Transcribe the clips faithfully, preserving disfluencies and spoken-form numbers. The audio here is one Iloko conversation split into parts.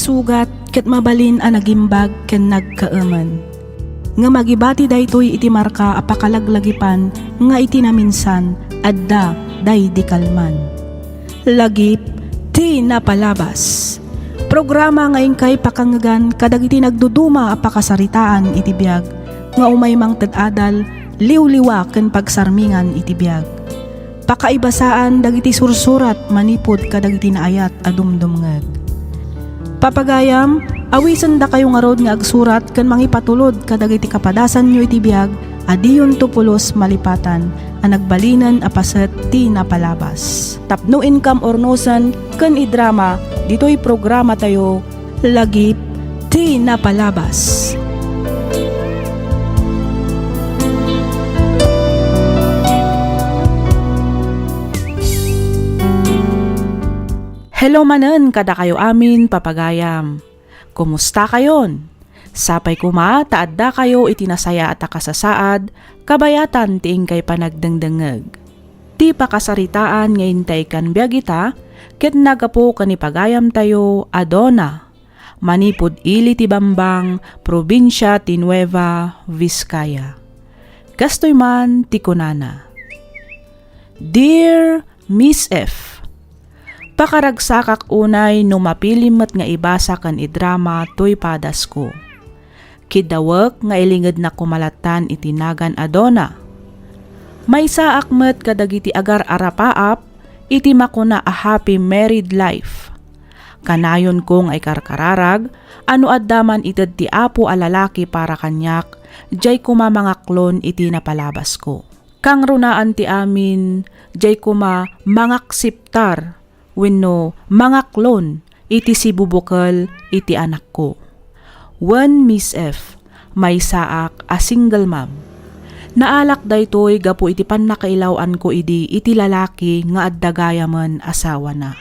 Sugat ket mabalin a nagimbag ken nagkaemen. Ngem agibati daytoy iti marka a pakalaglagipan nga iti naminsan, adda daydi kalman. Lagip ti napalabas. Programa nga inkay pakangngegan kadagiti nagduduma a pakasaritaan iti biag nga umay mangted adal, liwliwa ken pagsarmingan iti biag. Pakaibasaan dagiti sursurat manipud kadagiti naayat a dumdumngeg. Papagayam, awisendakayo ngarud nga agsurat ken mangipatulod kadagiti kapadasanyo iti biag a diyonto pulos malipatan a nagbalinen a paset ti napalabas. Tapno inkam urnosen ken idrama ditoy programatayo, Lagip ti Napalabas. Hello manen kadakayo amin, papagayam. Kumustakayon? Sapay koma ta addakayo iti nasayaat a kasasaad, kabayatan ti inkay panagdengdengngeg. Ti pakasaritaan nga intay kan biag ita, ket naggapu ken ni pagayamtayo a Donna, manipud ili ti Bambang, probinsia ti Nueva Vizcaya. Kastoy man ti kunana, Dear Miss F, pakaragsakak unay no mapilim met nga ibasa ken idrama toy padasko. Kiddawek nga ilingednak koma lattan iti nagan a Donna. Maysaak met kadagiti agar-arapaap iti makuna a happy married life. Kanayonko nga ikarkararag a no adda man ited ti Apo a lalaki para kaniak, diay koma mangaklon iti napalabasko. Kangrunaan ti amin, diay koma mangakseptar wenno mangaklon iti sibubukel iti anakko. Wen, Miss F, maysaak a single mom. Naalak daytoy gapu iti pannakailaw-anko idi iti lalaki nga adda gayamen asawana.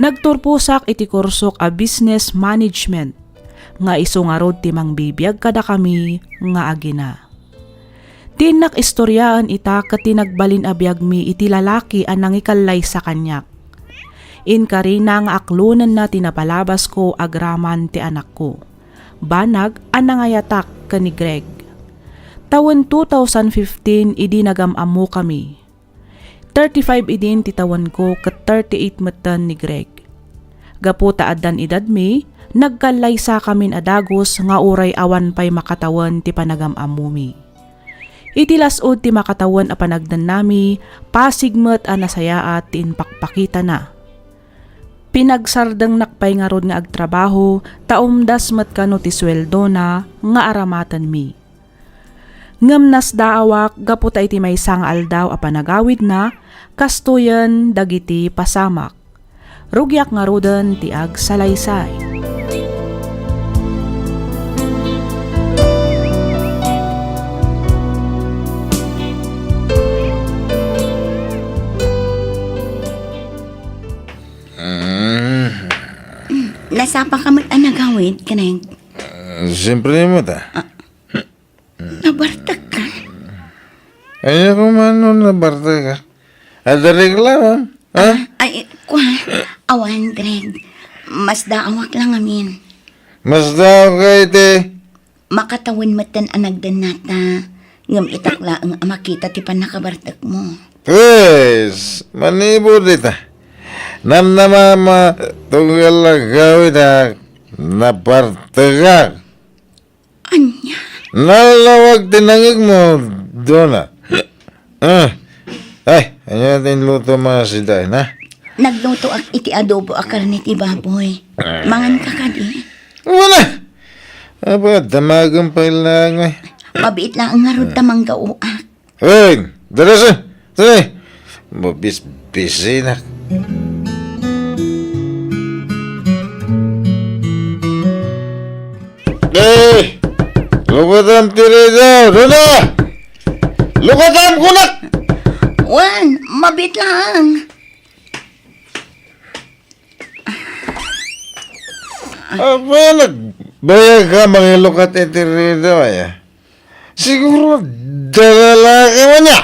Nagturposak iti kursok a business management, nga isu ngarud ti mangbibiag kadakami nga agina. Ti innak istoriaen ita ket ti nagbalin a biagmi iti lalaki a nangikallaysa kaniak. Inkarina nga aklonenna ti napalabasko agraman ti anakko. Banag a nangayatak ken ni Greg. Tawen two thousand fifteen idi nagam-ammokami. Thirty-five idin ti tawenko ket thirty-eight metten ni Greg. Gapu ta addan edadmi, nagkallaysakamin a dagus nga uray awan pay makatawen ti panagam-ammomi. Iti las-ud ti makatawen a panagdennami, pasig met a nasayaat ti impakpakitana. Pinagsardengnak pay ngarud nga agtrabaho ta umdas met kano ti sueldona nga aramatenmi. Ngem nasdaawak gapu ta iti maysa nga aldaw a panagawidna, kastoyen dagiti pasamak. Rugiak ngaruden ti agsalaysay. Mm. Nasapa ka met a nagawid, Greg? Ah, siyempre met, ah. Ah, nabartek ka? Ania koma no nabartek ka? Adda reklamo, ha? Ah, ay, kua, awan, Greg. Masdaawak la ngamin. Masdaawak ka iti? Makatawen metten a nagdennata, ngem itak laeng a makita ti pannakabartekmo. Pues, manipud ita, namnamam a tunggal agawid a nabartekak. Ania? Nalawag ti nangngegmo, Donna. Ah. Ay, ania ti inlutom a sida, na? Naglutoak iti adobo a karne ti baboy. Mangan ka kadi? Wala. Aba, damagen pay laeng, ay. Mabiit laeng ngarud ta manggaoak. Hey, darasen. Hey. Mabisbisinak. Eh, lukatam ti radio, Donna! Lukatam kunak! Wen, mabiit laeng. Aba, nagbayag ka mangilukat iti radio, aya? Siguro, da lalaki man niya.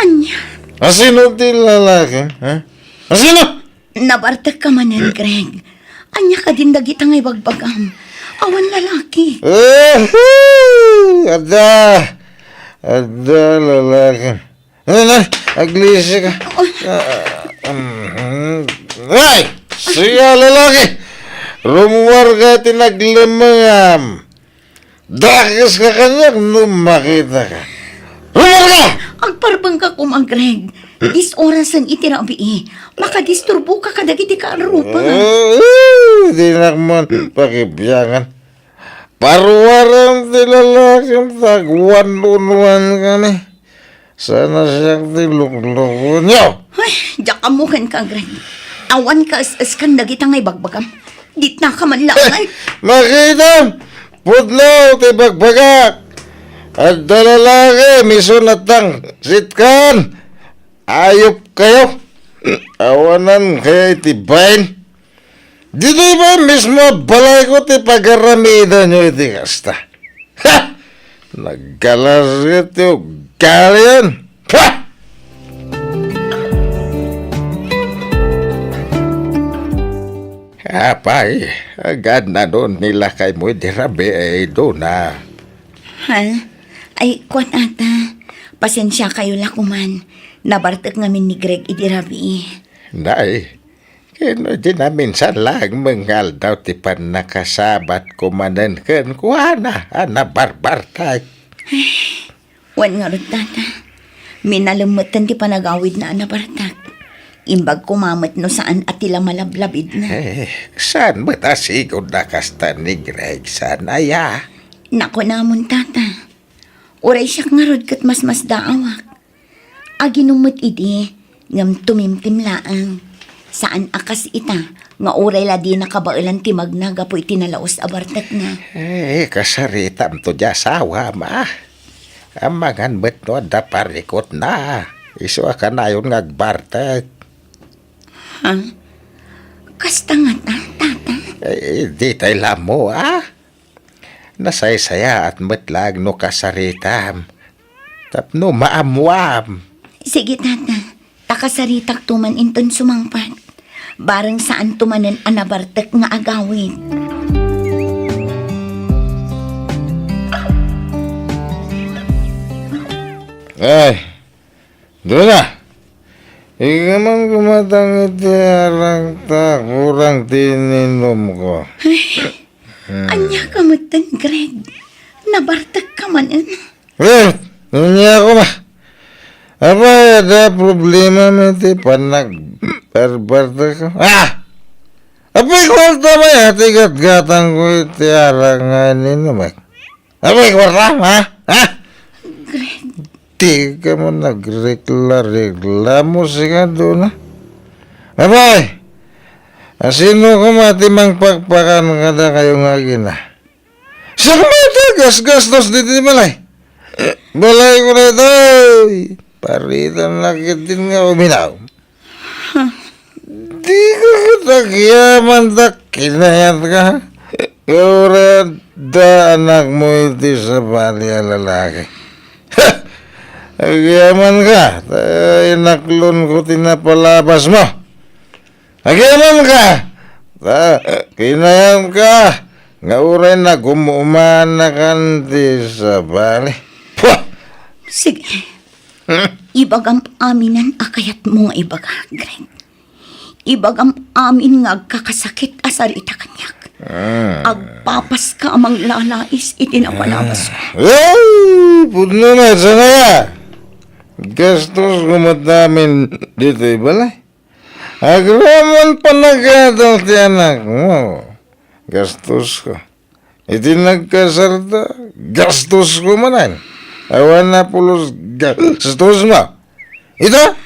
Ania? Asino ti lalaki, ha? Asino? Nabartek ka manen, Greg. Ania kadin dagita nga ibagbagam? Awan lalaki. Uhuy! Adda! Adda lalaki. Ano na? Aglisi ka. Oh. Ah, mhm. Ay! Siya lalaki! Rumuar ka ti naglemmengam. Dakes ka kaniak no makita ka. Rumuar ka! Agparbeng ka koma, Greg. Dis orasen iti rabii. Makadisturbo ka kadagiti kaarrupa. Eh, dinak man pakibiangan. Paruarem ti lalakim ta agwan-unwan kami. Sana siak ti luklukonyo. Ay, diak ammo kenka, Greg. Awan ka es-eskan dagita nga ibagbagam. Ditna ka man laengen. Makitam! Pudno ti bagbagak! Adda lalaki, misunat tang sitkan! Ayop kayo! Awanan kaya iti bain? Ditoy ba mismo a balayko ti pagaramidanyo iti kasta? Ha! Naggalas ket ti ugalian! Ha! Apay, agannano ni lakaymo idi rabii, Dona? Ha? Ay, kuan, Tata. Pasensiakayo la koman. Nabartek ngamin ni Greg idi rabii. Nay, ken no idi naminsan laeng nga aldaw ti pannakasabatko manen kenkuana a nabarbartek. Wen ngarud, Tata, minalem metten ti panagawidna a nabartek. Imbag koma met no saan a ti la malablabidna. Eh, saan met a sigud a kasta ni Greg, saan aya? Nakunamon, Tata. Uray siak ngarud ket masmasdaawak. Aginom met idi, ngem tumimtim laeng. Saan a kas ita, nga uray la dina kabaelan ti magna gapu iti nalaus a bartekna. Eh, kasaritamto di asawam, a. Amangan met no adda parikutna. Isu a kanayon nga agbartek. Ha? Kasta ngata, Tata? Eh, ditay la ammo, a. Nasaysayaat met laeng no kasaritam. Tapno maammuam. Sige, Tata. Ta kasaritakto man inton sumangpet. Bareng saanto manen a nabartek nga agawid. Ay, Dona, ikaman kumatang iti arak ta kurang ti ininumko. Ay, ania ka metten, Greg? Nabartek ka manen? Eh, ania koma? Apay, adda problema met ti panagbarbartek? Ah! Apay, kuarta manen ti gatgatangko iti arak nga ininumek? Apay, kuarta, ha? Ha? Greg. Di ka man nagrekla-reklamo, sigado na. Apay, asino koma ti mangpakpakan kadakayo nga agina? Siak met ti agasgastos ditoy balay. Balayko daytoy. Paritanak ketdin nga uminaw. Dika ket agyaman ta kinayatka. Uray adda anakmo iti sabali a lalaki. Agyamanka ta inaklonko ti napalabasmo. Agyamanka ta kinayatka nga uray nagum-umanakan ti sabali. Puh! Sige. Hmm? Ibagam aminen a kayatmo nga ibaga, Greg. Ibagam amin nga agkakasakit a sarita kaniak. Ah. Agpapaska a manglalais iti napalabas. Ah. Ay, pudno na, sanaya. Gastosko met amin ditoy balay. Agraman panagadal ti anakmo. Gastosko. Iti nagkasarta, gastosko manen. Awan a pulos gastos mo. Ita?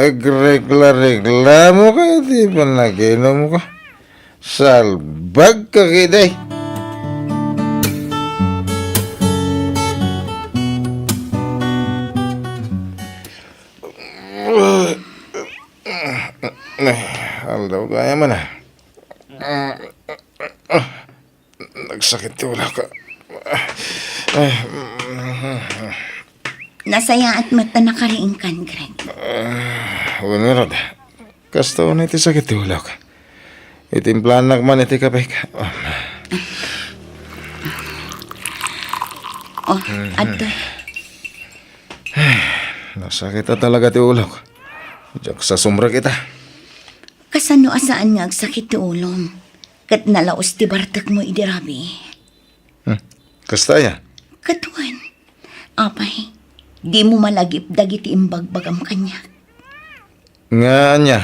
Agrekla-reklamo ka iti panaginumko. Salbag ka ketdi. Ay, aldaw gayam a. Nagsakit ti ulak. Nasayaat met ta nakariingkan, Greg. Ah, wen ngarud. Kasta unay ti sakit ti ulak. Itimplanak man iti kape. Oh, adda. Nasakit talaga ti ulok. Diak sa sumrek ita. Kasano a saan nga agsakit ti ulom? Ket nalaos ti bartekmo idi rabii. Hmm. Kasta aya? Ket wen, apay, dimo malagip dagiti imbagbagam kaniak. Nga ania?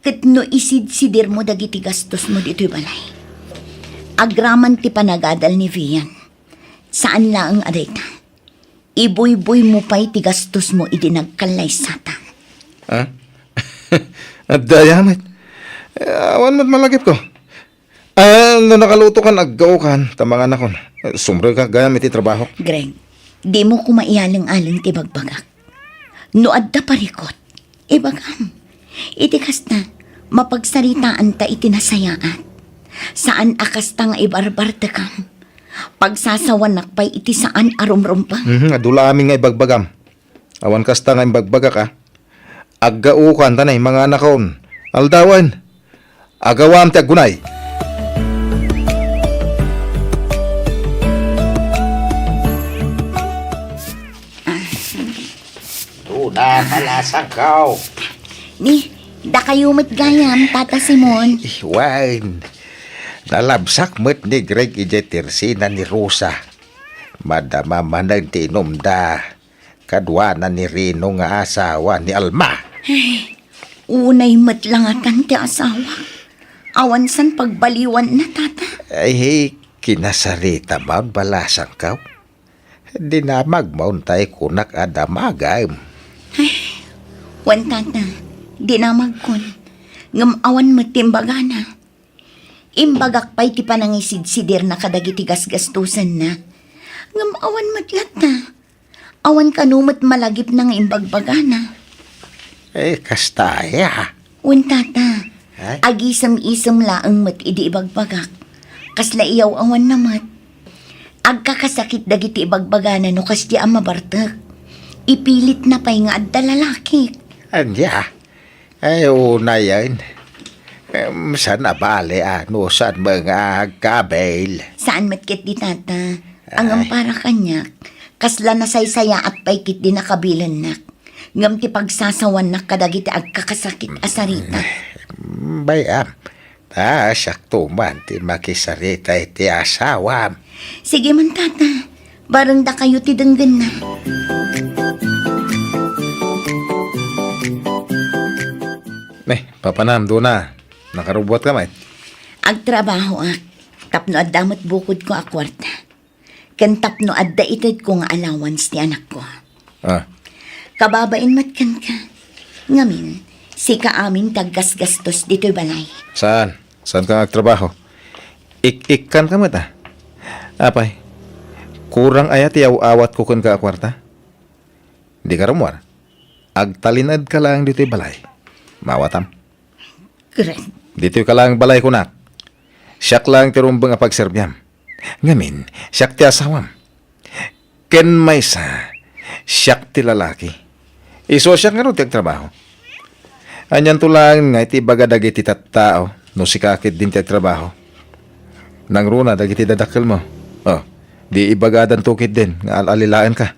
Ket no isidsidirmo dagiti gastosmo ditoy balay, agraman ti panagadal ni Vian. Saan laeng a dayta. Ibuybuymo pay ti gastosmo idi nagkallaysata. Ha? Adda aya met. Eh, awan met malagipko. Ah, no nakalutokan, aggaokan, ta manganakon. Eh, sumrekak gayam iti trabahok. Greg, dimo koma iyaleng-aleng ti bagbagak. No adda parikut, ibagam. Iti kasta, mapagsaritaanta iti nasayaat. Saan a kasta nga ibarbartekam. Pagsasawanak pay iti saan a rumrumbeng. Mhm, adu la amin nga ibagbagam. Awan kasta nga imbagbagak, a. Aggaokan ta nay manganakon. Aldawen, agawam ti aggunay. Duna, palasangko. Ni, dakayo met gayam, Tata Simon. Ih, wen. Nalabsak met ni Greg idiay tersina ni Rosa. Madama manen ti inumda. Kaduana ni Rino nga asawa ni Alma. Ay, unay met la ngatan ti asawak. Awan san pagbaliwanna, Tata. Ay, kinasarita man, balasangko. Dinamagmo tay kunak a damagem. Ay, wen, Tata, dinamagkon. Ngem awan met ti imbagana. Imbagak pay ti panangisidsidirna kadagiti gasgastosenna. Ngem awan met latta. Awan kano met malagipna nga imbagbagana. Eh, kasta aya? Wen, Tata. Ay? Agisem-isem laeng met idi ibagbagak. Kasla iyaw-awanna met. Agkakasakit dagiti ibagbagana no kasdiay a mabartek. Ipilitna pay nga adda lalakik. Ania? Ay, unayen. Em, saan a bale a no saan met nga agkabil? Saan met ketdi, Tata. Ay. Ngem para kaniak, kasla nasaysayaat pay ketdi nakabilennak. Ngem ti pagsasawannak kadagiti agkakasakit a sarita. Bay-am, ta siakto man ti makisarita iti asawam. Sige man, Tata. Bareng dakayo ti denggenna. Ne, papanam, Dona. Nakarubbuatka met? Agtrabahoak tapno adda met bukodko a kuarta. Ken tapno adda itedko nga allowance ti anakko. Ah. Kababain met kenka. Ngamin, sika amin ti aggasgastos ditoy balay. Saan? Saanka nga agtrabaho? Ik-ikkanka met, a. Apay, kurang aya ti aw-awatko kenka a kuarta? Dika rummuar. Agtalinaedka laeng ditoy balay. Maawatam? Greg. Ditoyka laeng balay, kunak. Siak laeng ti rumbeng a pagserbiam. Ngamin, siak ti asawam. Ken maysa, siak ti lalaki. Isu a siak ngarud ti agtrabaho. Anianto laeng nga iti ibaga dagiti tattao no sika ketdin ti agtrabaho? Nangruna dagiti dadakkelmo. Oh, di ibagadanto ketdin nga al-alilaenka.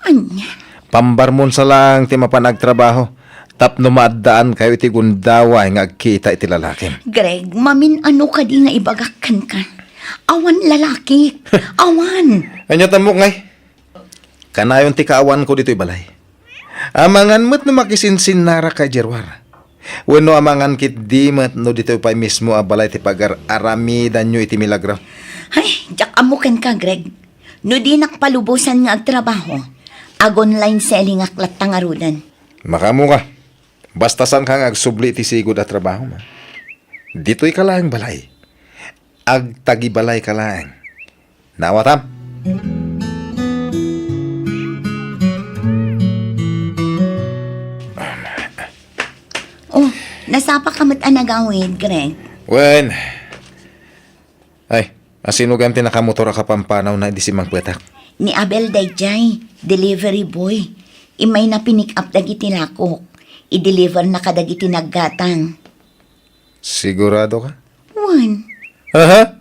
Ania? Pambarmonsa laeng ti mapan agtrabaho tapno maaddaankayo iti gundaway nga agkita iti lalakim. Greg, mamin-ano kadi nga ibagak kenka? Awan lalaki. Awan. Ania tammok ngay? Kanayon ti kaawanko ditoy balay. Amangan met no makisinsinnarak ka idiay ruar. Wenno amangan ketdi met no ditoy pay mismo a balay ti pagar-aramidanyo iti milagro. Ay, diak ammo kenka, Greg. No dinak palubosan nga agtrabaho, ag-online sellingak latta ngaruden. Makaammoka. Basta saanka nga agsubli iti sigud a trabahom, a. Ditoyka laeng balay. Agtagibalayka laeng. Naawatam? Oh, nasapaka met a nagawid, Greg. Wen. Ay, asino gayam ti nakamotor a kapampanawna idi simmangpetak? Ni Abel daydiay, delivery boy. Immayna pinick up dagiti lakok. I-deliverna kadagiti naggatang. Sigurado ka? Wen. Aha?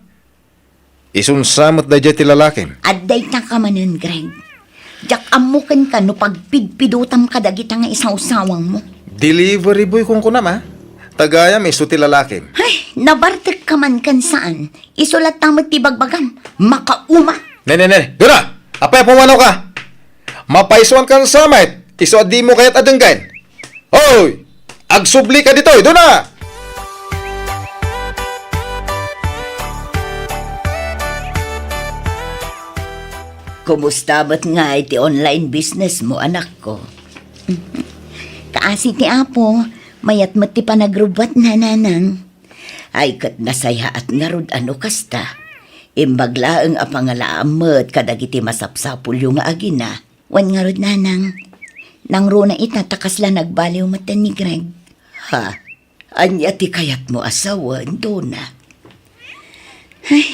Isunsa met daydiay ti lalakim? Adda ita ka manen, Greg. Diak ammo kenka no pagpidpidotam kadagita nga isawsawangmo. Delivery boy kunkunam, a? Tagayam isu ti lalakim. Ay, nabartek ka man ken saan. Isu latta met ti bagbagam. Makauma. Ne, ne, ne. Duna! Apay a pumanaw ka? Mapaisuan kan samet. Isu a dimo kayat a denggen. Hoy! Agsubli ka ditoy, duna! Kumusta met ngay ti online business mo, anakko? Kaasi ti Apo, mayat met ti panagrubbuatna, nanang. Ay, ket nasayaat ngarud a no kasta. Imbag laeng a pangalaam met kadagiti masapsapulyo nga agina. Wen ngarud, nanang, nangruna ita ta kasla nagbaliw met ni Greg. Ha? Ania ti kayatmo a sawen, Dona? Ay,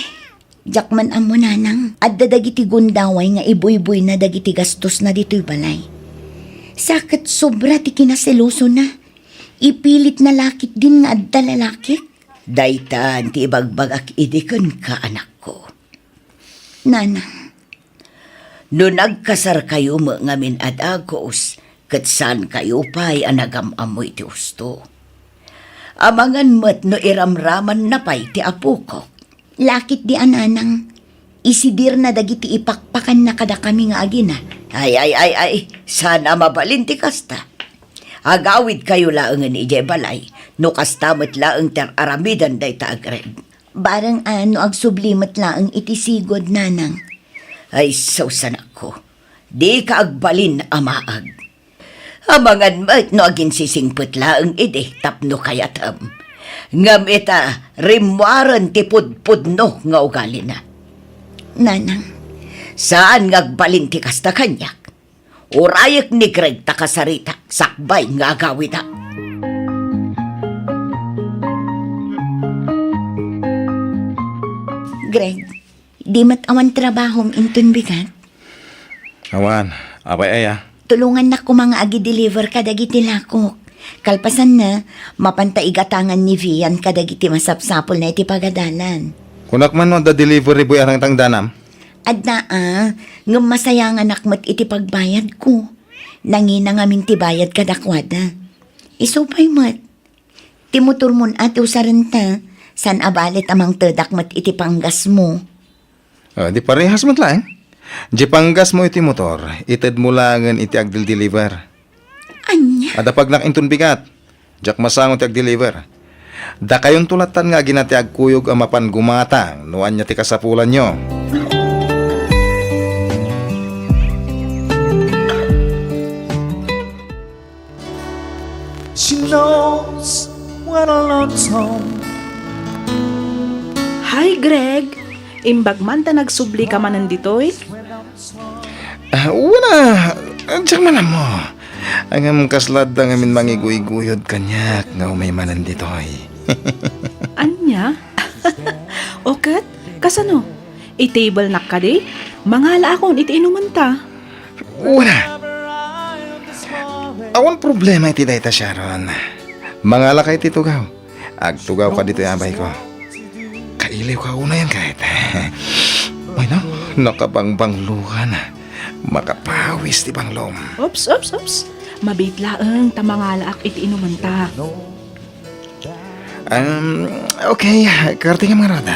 diak man ammo, nanang. Adda dagiti gundaway nga ibuybuyna dagiti gastosna ditoy balay. Sa ket sobra ti kinaselosona. Ipilitna la ketdin nga adda lalakik. Daytan ti ibagbagak idi kenka, anakko. Nanang. No nagkasarkayo met ngamin a dagus, ket saankayo pay a nagam-ammo iti husto. Amangan met no iramramanna pay ti apokok. Lakit di a, nanang, isidirna dagiti ipakpakanna kadakami nga agina. Ay, ay, ay, ay, saan a mabalin ti kasta. Agawidkayo laengen idiay balay, no kasta met laeng ti ar-aramidan dayta a Greg. Bareng a no agsubli met laeng iti sigud, nanang. Ay, sus, anakko, dika agbalin a maag. Amangan met no aginsisingpet laeng idi tapno kayatem. Ngem ita, rimmuaren ti pudpudno nga ugalina. Nanang. Saan nga agbalin ti kasta kaniak. Urayek ni Greg ta kasaritak sakbay nga agawidak. Greg, di met awan trabahom inton bigat? Awan. Apay aya? Tulongannak koma nga agi-deliver kadagiti lakok. Kalpasanna, mapanta igatangan ni Vian kadagiti masapsapulna iti pagadalan. Kunak man no adda delivery boy a nangtangdanam? Adda a, ngem masayanganak met iti pagbayadko. Nangina ngamin ti bayad kadakuada. Isu pay met. Ti motormon a ti usarenta, saan a balet a mangtedak met iti panggasmo. Ah, di parehas met laeng. Di panggasmo iti motor, itedmo laengen iti agdildeliver. Ania? Adda pagnak inton bigat. Diak masango ti agdeliver. Dakayonto lattan nga agina ti agkuyog a mapan gumatang no ania ti kasapulanyo. She knows when alone time. Hi, Greg! Imbag man ta nagsubli ka manen ditoy? Ah, wala. Diak man ammo. Ngem kasla adda ngamin mangiguyguyod kaniak nga umay manen ditoy. Ania? O ket, kasano? I-table nak kadi? Mangalaakon iti inumenta. Wala. Awan problema iti dayta, Sharon. Mangalaka iti tugaw. Agtugawka ditoy, abayko. Kailiwka unayen ket. Ay, no, nakabangbanglokan. Makapawis ti banglom. Oops, oops, oops. Mabiit laeng ta mangalaak iti inumenta. Um, okay, kartingam ngarud.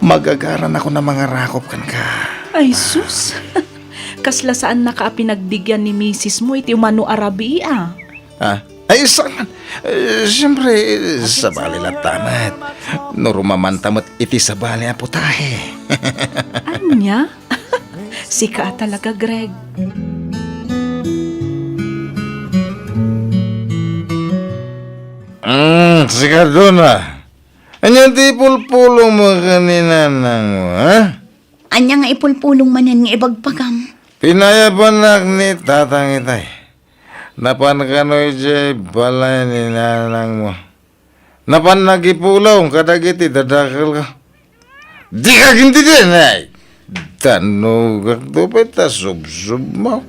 Magagaranakon a mangarakop kenka. Ay, sus. Kasla saannaka a pinagdigian ni misismo iti umano a rabii, a. Ah? Ay, saan man? Eh, siyempre, sabali latta met. No rumamanta met iti sabali a putahe. Ania? Sika a talaga, Greg. Mm, sika, Dona. Ania ti ipulpulongmo ken ni nanangmo, ha? Ania nga ipulpulong manen nga ibagbaga? Pinayabanak ni tatang itay. Napan kano idiay balay ni nanangmo. Napan nagipulong kadagiti dadakelko. Dika agintindi, ay! Tanugakto pay ta subsubmo.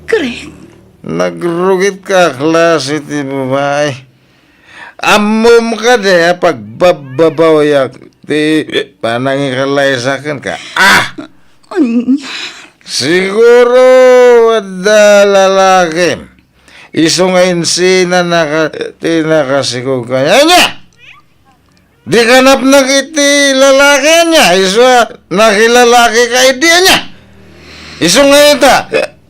Greg. Nagrugit ka a klase ti babai. Ammom kadi a pagbabbabawiak ti panangikalaysa kenka? Ah! Anya? Siguro adda lalakim. Isu nga insinanaka ti nakasikog kaniak. Ania? Dika napnek iti lalaki ania? Isu a nakilalaki ka idi ania? Isu nga ita,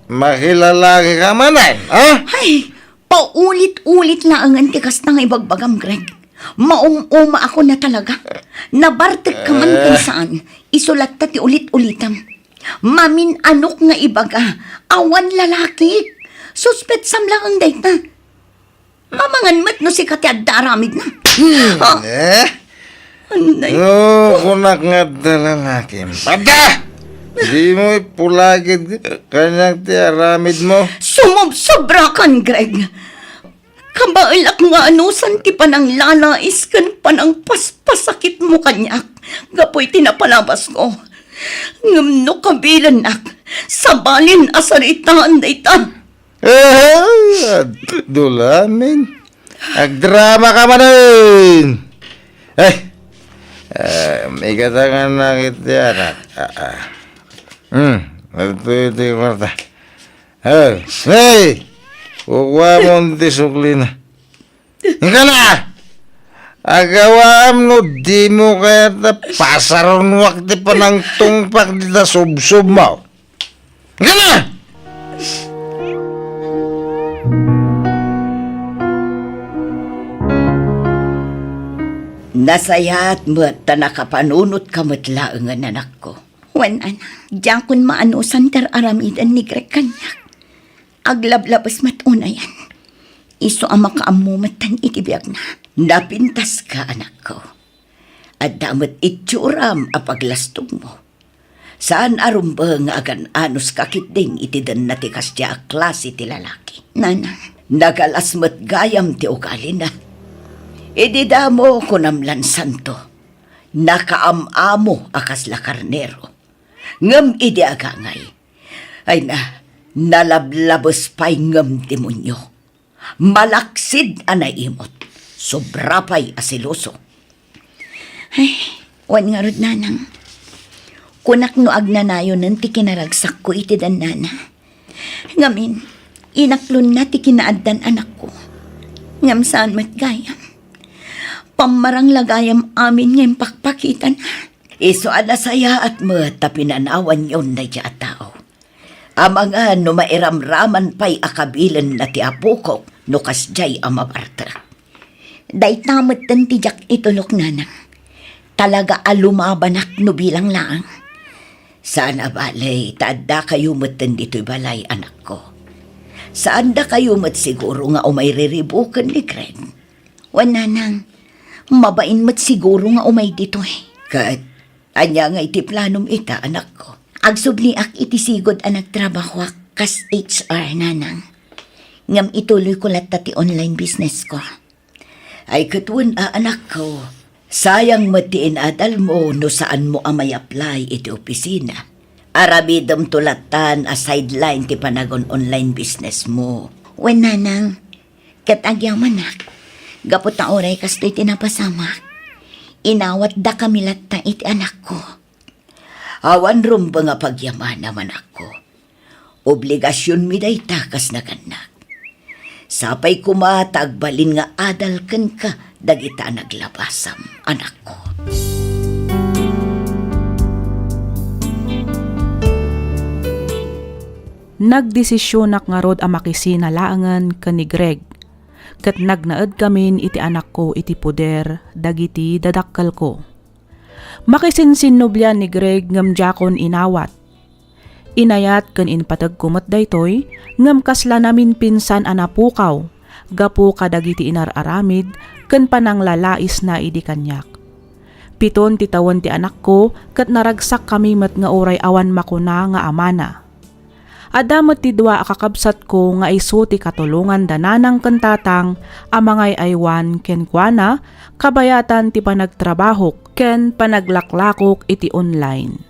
makilalaki ka manen, ha? Ay, paulit-ulit laengen ti kasta nga ibagbagam, Greg. Maum-uma ako na talaga. Nabartek ka man Eh. ken saan, isu latta ti ulit-ulitam. Mamin-anok nga ibaga, awan lalaki. Suspetsam laeng dayta. Mamangan met no sika ti adda aramidna. Hmm, Ah, eh? Anay. No, kunak nga adda lalakim. Pada! Dimo ipulagid kaniak ti aramidmo. Sumobsobra kan, Greg. Kabaelak nga anusan ti pananglalais ken panangpaspasakitmo kaniak gapu iti napalabasko. Ngem no kabilennak, sabalin a saritaan dayta. Eh, adu lamin. Agdrama ka manen. Eh, eh, igatanganak iti anak. Ah, ah. Hmm, adtoy ti kwarta. Eh, hey! Kukuamon ti suklina. Ingkana! Agawaam no dimo kayat a pasarunoak ti panangtungpak dita subsubmo. Ingkana! Nasayaat met ta nakapanunotka met laengen, anakko. Wen, ana, diakon maanusan ti ar-aramiden ni Greg kaniak. Aglablabes met unayen. Isu a makaammo metten iti biagna. Napintaska, anakko. Adda met itsuram a paglastogmo. Saan a rumbeng nga agan-anuska ketdin iti denna ti kasdiay a klase ti lalaki. Nanang. Nagalas met gayam ti ugalina. Idi damo, kunam lan santo, nakaam-amo a kasla karnero. Ngem idi agangay, ay na, nalablabes pay ngem demonio. Malaksid a naimot. Sobra pay a seloso. Ay, wen ngarud, nanang. Kunak no agnanayonen ti kinaragsakko iti dennana. Ngamin, inaklonna ti kinaaddan anakko. Ngem saan met gayam. Pammarang la gayam amin nga impakpakitana. Isu a nasayaat met ta pinanawanyon daydiay a tao. Amangan no mairamraman pay a kabilenna ti apokok no kasdiay a mabartek. Dayta metten ti diak itulok, nanang. Talaga a lumabanak no bilang laeng. Saan a bale, ta addakayo metten ditoy balay, anakko. Saandakayo met siguro nga umay riribuken ni Greg. Wen, nanang, mabain met siguro nga umay ditoy. Ket ania ngay ti planom ita, anakko? Agsubliak iti sigud a nagtrabahoak kas H R, nanang. Ngem ituloyko latta ti online business ko. Ay ket wen a, anakko, sayang met ti inadalmo no saanmo a may-apply iti opisina. Aramidemto lattan a sideline ti panagon-online business mo. Wen, nanang, ket agyamanak, gapu ta uray kastoy ti napasamak, inawatdakami latta iti anakko. Awan rumbeng a pagyamana, anakko. Obligasionmi dayta kas nagannak. Sapay koma ta agbalin nga adal kenka dagita a naglabasam, anakko. Nagdesisionak ngarud a makisina laengen ken ni Greg, ket nagnaedkamin iti anakko iti poder dagiti dadakkelko. Makisinsinnublian ni Greg ngem diakon inawat. Inayat ken impategko met daytoy, ngem kasla naminpinsan a napukaw gapu kadagiti inar-aramid ken pananglalaisna idi kaniak. Piton ti tawen ti anakko ket naragsakkami met nga uray awan makuna nga amana. Adda met ti dua a kakabsatko nga isu ti katulongan da nanang ken tatang a mangay-aywan kenkuana kabayatan ti panagtrabahok ken panaglaklakok iti online.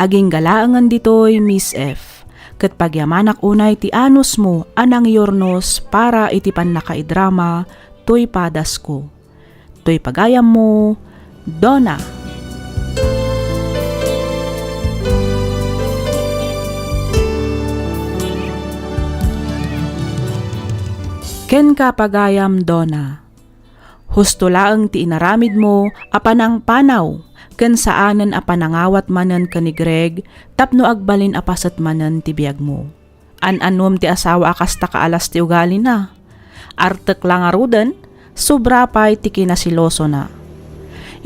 Agingga laengen ditoy, Miss F, ket pagyamanak unay ti anusmo a nangyurnos para iti pannakaidrama toy padasko. Toy pagayammo, Donna. Kenka, pagayam Donna, husto laeng ti inaramidmo a panangpanaw ken saanen a panangawat manen ken ni Greg tapno agbalin a paset manen ti biagmo. An-annom ti asawa a kasta ka alas ti ugalina. Artek la ngaruden, sobra pay ti kinaselosona.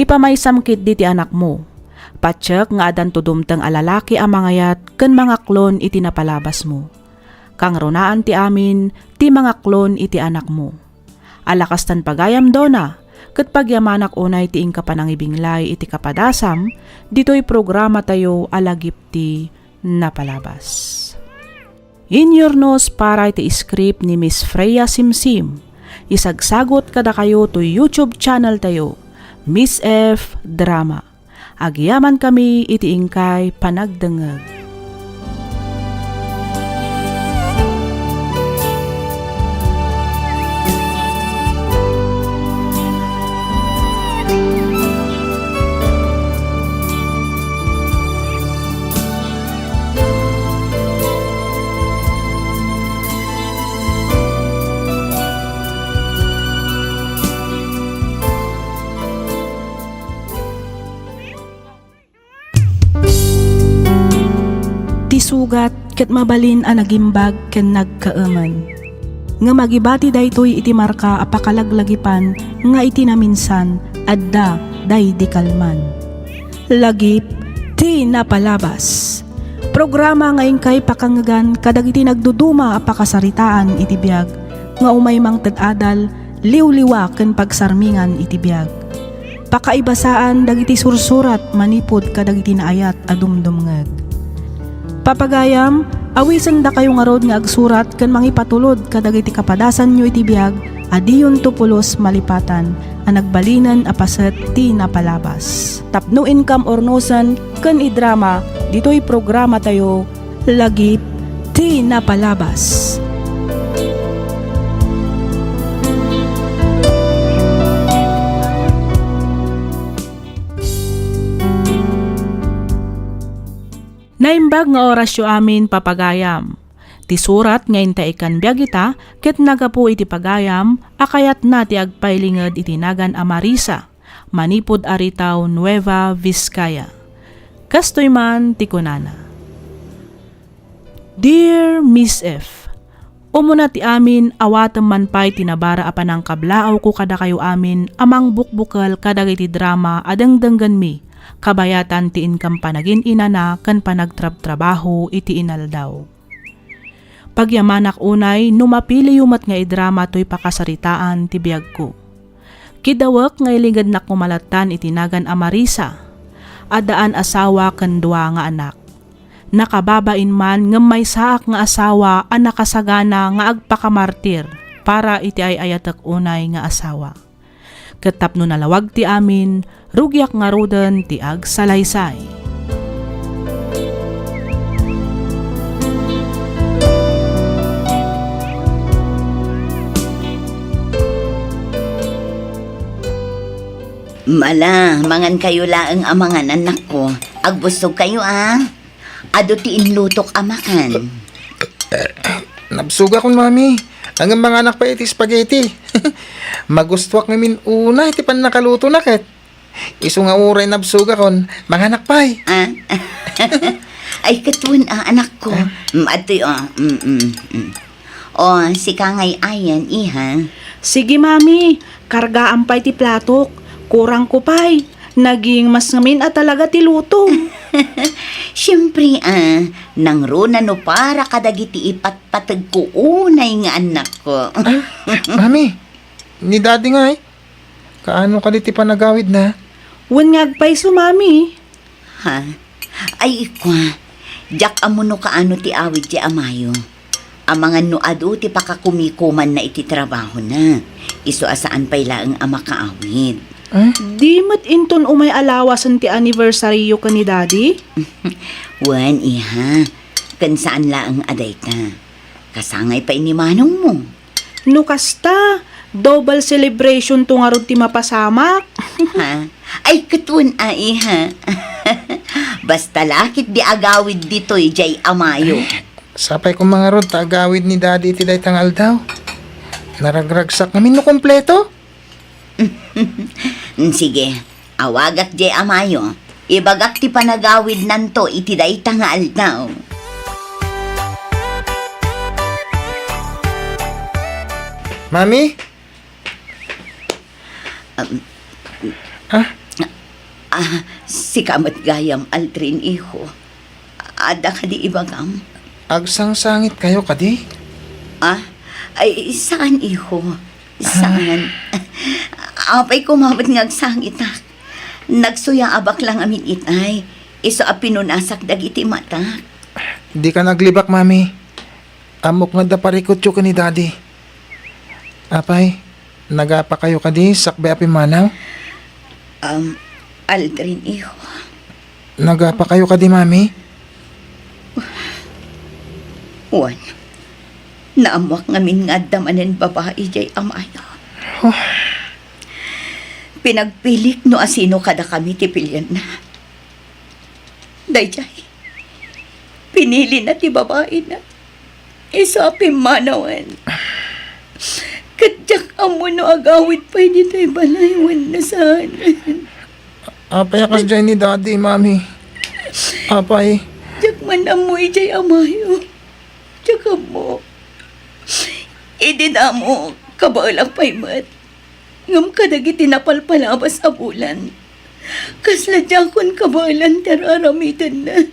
Ipamaysam ketdi ti anakmo. Patiek nga adanto dumteng a lalaki a mangayat ken mangaklon iti napalabasmo. Kangrunaan ti amin ti mangaklon iti anakmo. Ala kastan pagayam, Donna, ket pagyamanak unay ti inka panangibinglay iti kapadasam ditoy programatayo a Lagip ti Napalabas. Inyurnos para iti script ni Miss Freya Simsim. Isagsagot kadakayo toy YouTube channel tayo, Miss F Drama. Agyamankami iti inkay panagdengngeg. Ti sugat ket mabalin a nagimbag ken nagkaemen. Ngem agibati daytoy iti marka a pakalaglagipan nga iti naminsan, adda daydi kalman. Lagip ti Napalabas. Programa nga inkay pakangngegan kadagiti nagduduma a pakasaritaan iti biag nga umay mangted adal, liwliwa ken pagsarmingan iti biag. Pakaibasaan dagiti sursurat manipud kadagiti naayat a dumdumngeg. Papagayam, awisendakayo ngarud nga agsurat ken mangipatulod kadagiti kapadasanyo iti biag a diyonto pulos malipatan a nagbalinen a paset ti napalabas. Tapno inkam urnosen ken idrama ditoy programatayo, Lagip ti Napalabas. Naimbag nga orasyo amin, papagayam. Ti surat nga intay ikkan biag ita ket naggapu iti pagayam a kayatna ti agpailinged iti nagan a Marisa, manipud Aritao, Nueva Vizcaya. Kastoy man ti kunana, Dear Miss F, umuna ti amin, awatem man pay ti nabara a panangkablaawko kadakayo amin a mangbukbukel kadagiti drama a dengdenggenmi, kabayatan ti inkam panagin-inana ken panagtrabtrabaho iti inaldaw. Pagyamanak unay no mapiliyo met nga idrama toy pakasaritaan ti biagko. Kidawek nga iligednak komalattan iti nagan a Marisa. Addaan asawa ken dua nga anak. Nakababain man ngem maysaak nga asawa a nakasagana nga agpakamartir para iti ay-ayatek unay nga asawa. Ket tapno nalawag ti amin, rugiak ngaruden ti agsalaysay. Mala, mangankayo laeng a mangan, annakko. Agbusogkayo, a. Adu ti inlutok a makan. Nabsogakon, Mami. Ngem manganak pay iti spaghetti. Magustuak ngamin unay ti pannakalutonak ket. Isu nga uray nabsogakon, manganak pay. Ah? Ay, ket wen, a, anakko. Ah? Mm, adtoy, a. Mm, mm, mm. O, sika ngay ayan, iha. Sige, Mami. Kargaam pay ti platok. Kurangko pay. Naging mas ngamin a talaga ti luto. Siempre, a, nangruna no para kadagiti ipatpategko unay nga annakko. Ah, Mami, ni Daddy ngay, kaano kadi ti panagawidna? Wen nga agpayso, Mami. Ha? Ay, ikwa, diak ammo no kaano ti awid ti amayo. Amangan no adu ti pakakumikumanna iti trabahona. Isu a saan pay laeng a makaawid. Ah? Di met inton umay a lawasen ti anniversaryo ken ni Daddy? Wen, iha. Ken saan laeng a dayta. Kasangay pay ni manongmo. No kasta, Double celebration to ngarud ti mapasamak. Ha? Ay, ket wen, ai, ha? Basta la ketdi agawid ditoy jay a Mayo. Sapay koma ngarud ta agawid ni Daddy iti dayta nga aldaw. Naragragsak ngamin no kompleto. Sige, awagak jay a Mayo. Ibagak ti panagawidnanto iti dayta nga aldaw. Mami? Um, ah? Ah, sika met gayam, Aldrin, iho. Adda kadi ibagam? Agsangsangit kayo kadi? Ah? Ay, saan, iho. Saan? Apay koma met nga agsangitak. Nagsuyaabak la ngamin itay. Isu a pinunasak dagiti matak. Di ka naglibak, Mami. Ammok nga adda parikutyo ken ni Daddy. Apay, nagapa kayo kadi sakbay a pimmanaw? Um, Aldrin, iho. Nagapa kayo kadi, Mami? Wen, naammoak ngamin nga adda manen babai jay a Mayo. Huh. Pinagpilik no asino kadakami ti pilienna. Dayjay, pinilina ti babaina. Isu a pimmanawen. Ket diak ammo no agawid pay ditoy balay wenno saan. Apay a kasdiay ni Daddy, Mami? Apay? Diak man ammo idiay a Mayo. Diak ammo. Idi damo, kabaelak pay met. Ngem kadagiti napalpalabas a bulan, kasla diakon kabaelan ti ar-aramidenna.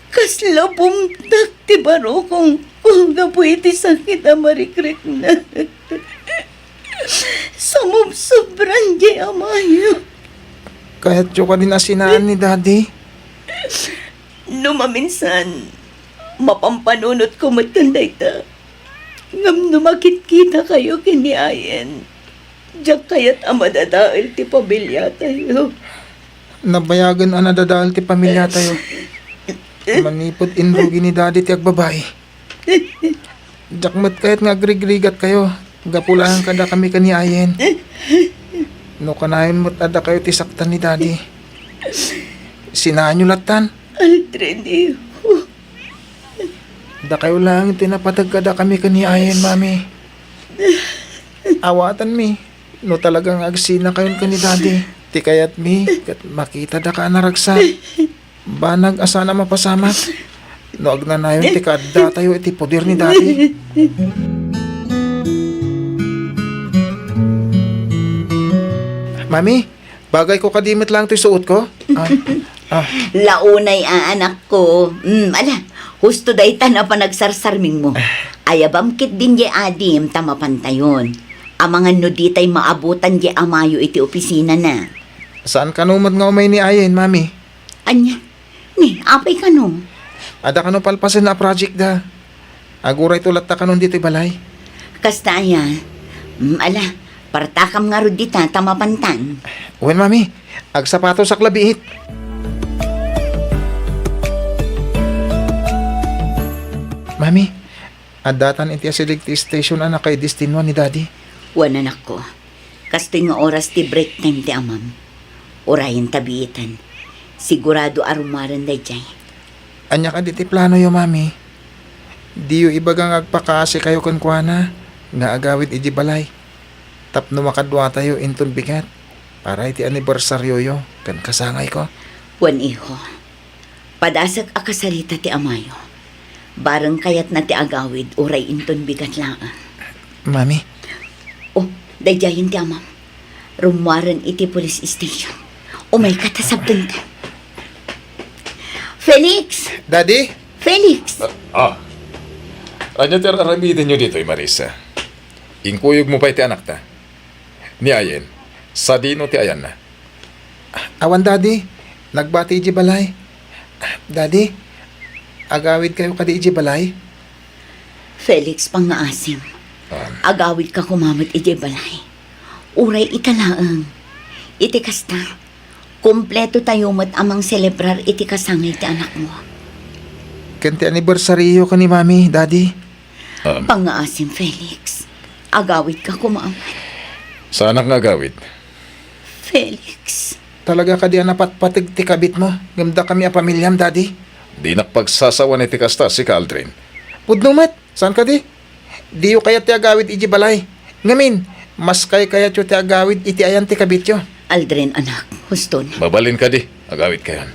Kasla bumtak ti barukongko gapu iti sakit a marikrikna. Sumubsobran jay a Mayo. Kayatyo kadi a sinaan ni Daddy? No maminsan, mapampanunotko met ken dayta. Ngem no makitkitakayo ken ni Ayen, diak kayat a madadael ti pamiliatayo. Nabayagen a nadadael ti pamiliatayo. Manipud inrugi ni Daddy ti agbabai. Diak met kayat nga agrigrigatkayo gapu laeng kadakami ken ni Ayen. No kanayon met a dakayo ti saktan ni Daddy, sinaanyo lattan. Aldrin, iho. Dakayo laeng ti napateg kadakami ken ni Ayen, Mami. Awatenmi no talaga nga agsinakayon ken ni Daddy. Ti kayatmi ket makitadaka a naragsak. Banag a saan a mapasamak no agnanayon ti kaaddatayo iti poder ni Daddy. Mami, bagayko kadi met laeng toy suotko? Ah, ah. Launay a, anakko. Mm, ala, husto dayta a panagsarsarmingmo. Ayabam ketdin jay adim ta mapantayon. Amangan no ditay maabutan jay a Mayo iti opisinana. Saan kano met nga umay ni Ayen, Mami? Ania? Ni, apay kano? Adda kano palpasenna a project da. Agurayto latta kanon ditoy balay. Kasta aya. Mm, ala, partakam ngarud dita ta mapantan. Wen, Mami. Agsapatosak la biit. Mami, addatan iti asideg ti station a nakaidestinua ni Daddy. Wen, anakko. Kastoy nga oras ti break time ti amam. Urayen ta biitan. Sigurado a rummuaren daydiay. Ania kadi ti planoyo, Mami? Diyo ibaga nga agpakaasikayo kenkuana nga agawid idiay balay tapno makaduatayo inton bigat para iti anibersarioyo ken kasangayko? Wen, iho. Padasek a kasarita ti amayo. Bareng kayatna ti agawid uray inton bigat laeng. Mami. Oh, daydiayen ti amam. Rummuaren iti police station. Umayka ta sabdenta. Felix! Daddy? Felix! Ah, ah. Ania ti ar-aramidenyo ditoy, Marisa? Inkuyogmo pay ti anakta. Ni Ayen, sadino ti ayanna? Awan, Daddy. Nagbati idiay balay. Daddy, agawidkayo kadi idiay balay? Felix, pangngaasim. Ah. Agawidka koma met idiay balay. Uray ita laeng. Iti kasta, kumpleto tayo met a mangselebrar iti kasangay ti anakmo. Ken ti anibersario ken ni Mami, Daddy. Um. Pangngaasim, Felix. Agawidka koma. Saanak nga agawid. Felix. Talaga kadi a napatpateg ti kabitmo ngem dakami a pamiliam, Daddy? Dinak pagsasawan iti kasta, sika, Aldrin. Pudno met, saan kadi? Diyo kayat ti agawid idiay balay. Ngamin, mas kaykayatyo ti agawid iti ayan ti kabityo. Aldrin, anak, huston. Mabalin kadi, agawidkayon.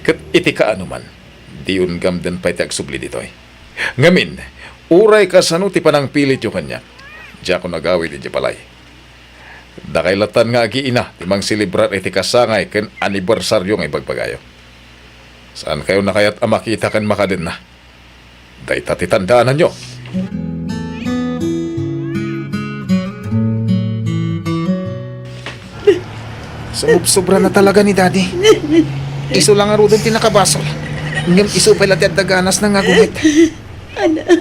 Ket iti kaano man, diyon gamden pay ti agsubli ditoy. Ngamin, uray kasano ti panangpilityo kaniak, diakon agawid idiay balay. Dakay lattan nga agiina ti mangselebrar iti kasangay ken anibersario nga ibagbagayo. Saankayo a kayat a makita ken makadenna. Dayta ti tandaananyo. Sumubsobra na talaga ni Daddy. Isu la ngaruden ti nakabasol. Ngem isu pay la ti adda ganasna nga agumit. Anak.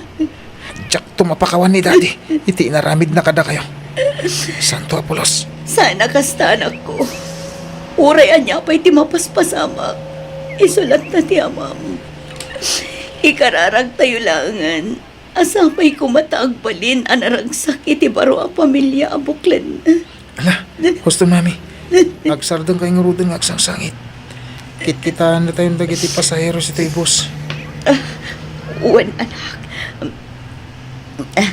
Diakto mapakawan ni Daddy iti inaramidna kadakayo. Santo Apolos. Saan a kasta, anakko. Uray ania pay ti mapaspasamak, isu latta ti amam. Ikararagtayo laengen a sapay koma ta agbalin a naragsak iti baro a pamilia a buklen. Ala, husto, Mami. Agsardengkayo ngaruden nga agsangsangit. Kitkitaennatayon dagiti pasaheros iti bus. Ah, wen, anak. Ah,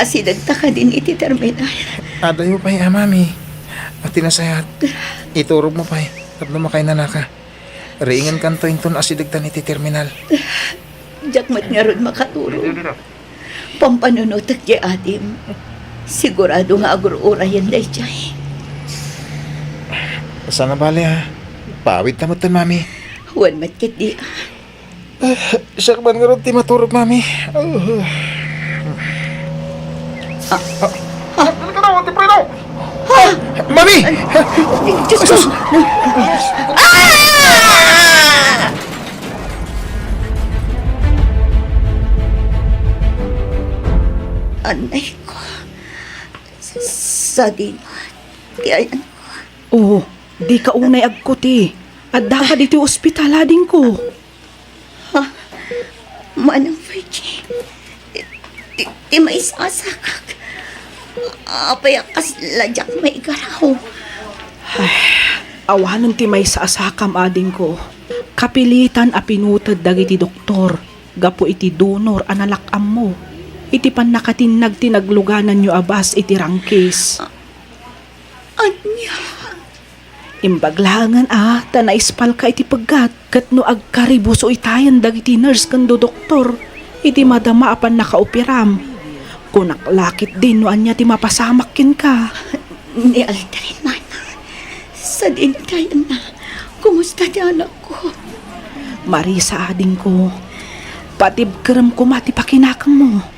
asidegta kadin iti terminal. Adayo pay a, Mami. A, ti nasayaat, iturogmo pay tapno makainanaka. Riingenkanto inton asidegtan iti terminal. Diak met ngarud makaturog. Pampanunotek diay adim. Sigurado nga agur-urayen daydiay. Saan a bale, ha? Paawidta metten, Mami. Wen met ketdi. Ah, siak man ngarud ti maturog, Mami. Ah. Ah. Ah. Mami! Ay, Diyos ko! Jesus! Ah! Anay ko. Sadino ti ayan ko. Oh, dika unay agkuti. Addaka ditoy ospital, adingko. Ha? Manang Virgie, ti, ti, ti maisasakak. Apay a kasla diak maigaraw? Ay, awanen ti maisasakam, adingko. Kapilitan a pinuted dagiti doktor gapu iti donor a nalak-ammo iti pannakatinnag ti naglugananyo a bus iti Rangkis. Ania? Imbag laengen a ta naispalka iti peggat, ket no agkaribuso itayen dagiti nurse ken doktor iti madama a pannakaoperam, kunak la ketdin no ania ti mapasamak kenka. Ni Aldrin man, sadin tayenna. Kumusta ti anakko? Marisa, adingko, patibkerem koma ti pakinakemmo.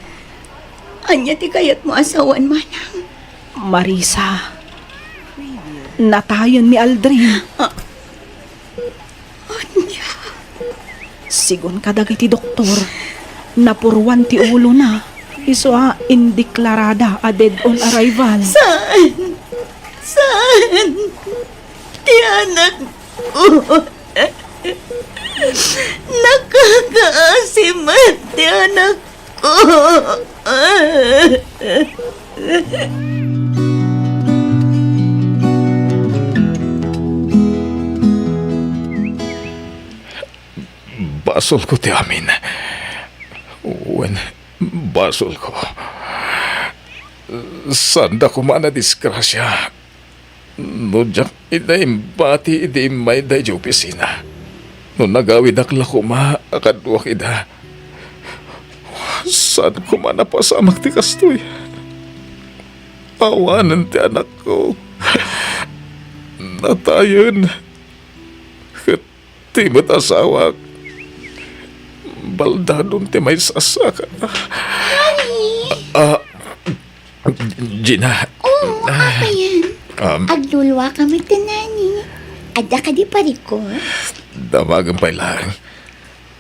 Ania ti kayatmo a sawen, manang? Marisa, natayen ni Aldrin. Ah, ania? Sigun kadagiti doktor, napuruan ti ulona, isu a indeklarada a dead on arrival. Saan? Saan? Ti anakko. Nakakaasi met ti anakko. Basolko ti amin. Wen, basolko. Saanda koma a nadisgrasia. No diak ida imbati idi immay daydiay opisina, no nagawidak la koma a kaduak ida, saan koma napasamak ti kastoy. Awanen ti anakko. Natayen. Ket ti met asawak, baldadon ti maisasakana. Honey! Ah, Gina. Oo, ah, apayen? Um, agluluaka met, honey. Adda kadi parikor? Damagen pay laeng.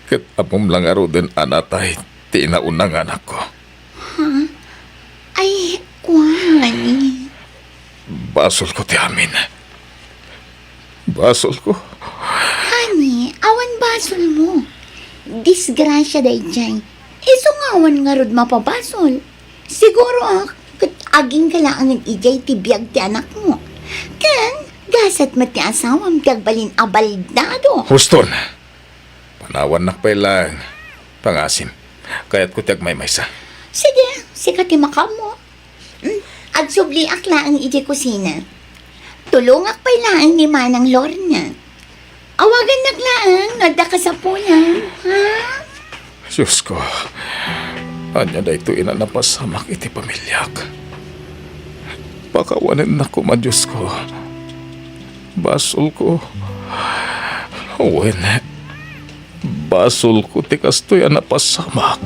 Ket ammom la ngaruden a natay ti inauna nga anakko. Ha? Ay, kuan. Basolko ti amin. Basolko. Honey, awan basolmo. Disgrasia daydiay. Isu nga awan ngarud mapabasol. Siguro, ket agingga laengen idiay ti biag ti anakmo. Ken, gasat met ti asawam ti agbalin a baldado. Huston! Panawannak pay laeng. Pangasim. Kayatko ti agmaymaysa. Sige, sika ti makaammo. Mm, agsubliak laeng idiay kusina. Tulongak pay laeng ni Manang Lorna. Awagannak laeng no adda kasapulan, ha? Diosko, ania daytoy a napasamak iti pamiliak? Pakawanennak koma, Diosko. Basolko. Wen, basolko ti kastoy a napasamak.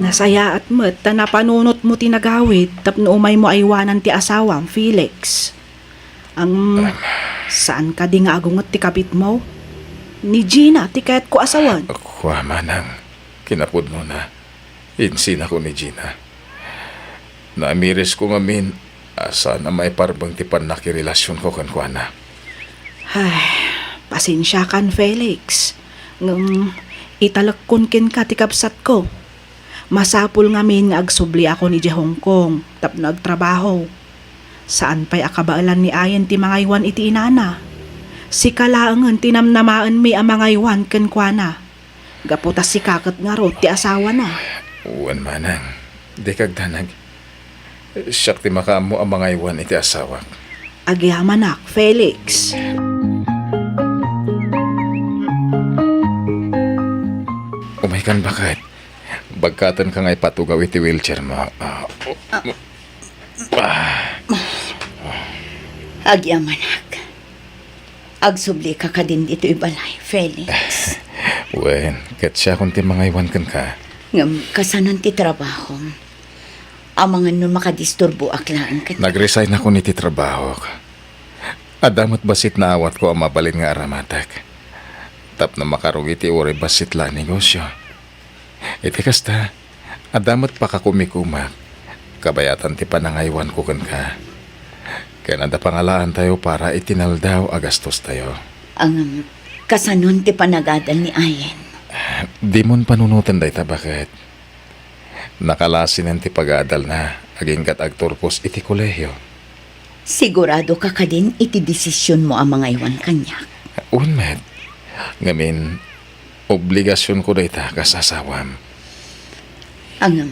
Nasayaat met ta napanunotmo ti nagawid tapno umaymo aywanan ti asawam, Felix. Ang, saan kadi nga agunget ti kabitmo? Ni Gina ti kayatko a sawen. Kua, manang, kinapudnona, insinako ni Gina. Naamirisko ngamin a saan a maiparbeng ti pannakirelasionko kenkuana. Ay, pasensiakan, Felix. Ngem, italekkon kenka ti kabsatko. Masapul ngamin nga agsubliakon idiay Hong Kong tapno agtrabaho. Saan pay a kabaelan ni Ayen ti mangaywan iti inana. Sika laengen ti namnamaenmi a mangaywan kenkuana. Gapu ta sika ket ngarud ti asawana. Wen, manang, dika agdanag. Siak ti makaammo a mangaywan iti asawak. Agyamanak, Felix. Umaykan, baket. Bagkatenka nga ipatugaw iti wheelchairmo. Ah, ah. Agyamanak. Agsublika kadin ditoy balay, Felix. Wen, ket siakon ti mangaywan kenka. Ngem, kasanon ti trabahom? Amangan no makadisturboak laeng ket. Nag-resignakon iti trabahok. Adda met bassit naawatko a mabalin nga aramatek tapno makarugi ti uray bassit la a negosio. Iti kasta, adda met pakakumikumak, kabayatan ti panangaywanko kenka. Ken adda pangalaantayo para iti naldaw a gastostayo. Ngem, kasanon ti panagadal ni Ayen? Dimon panunoten dayta, baket. Nakalasinen ti pagadalna, aginggat agturpos iti kolehio. Siguradoka kadin iti desisionmo a mangaywan kaniak? Wen met. Ngamin, obligasionko dayta kas asawam. Ngem,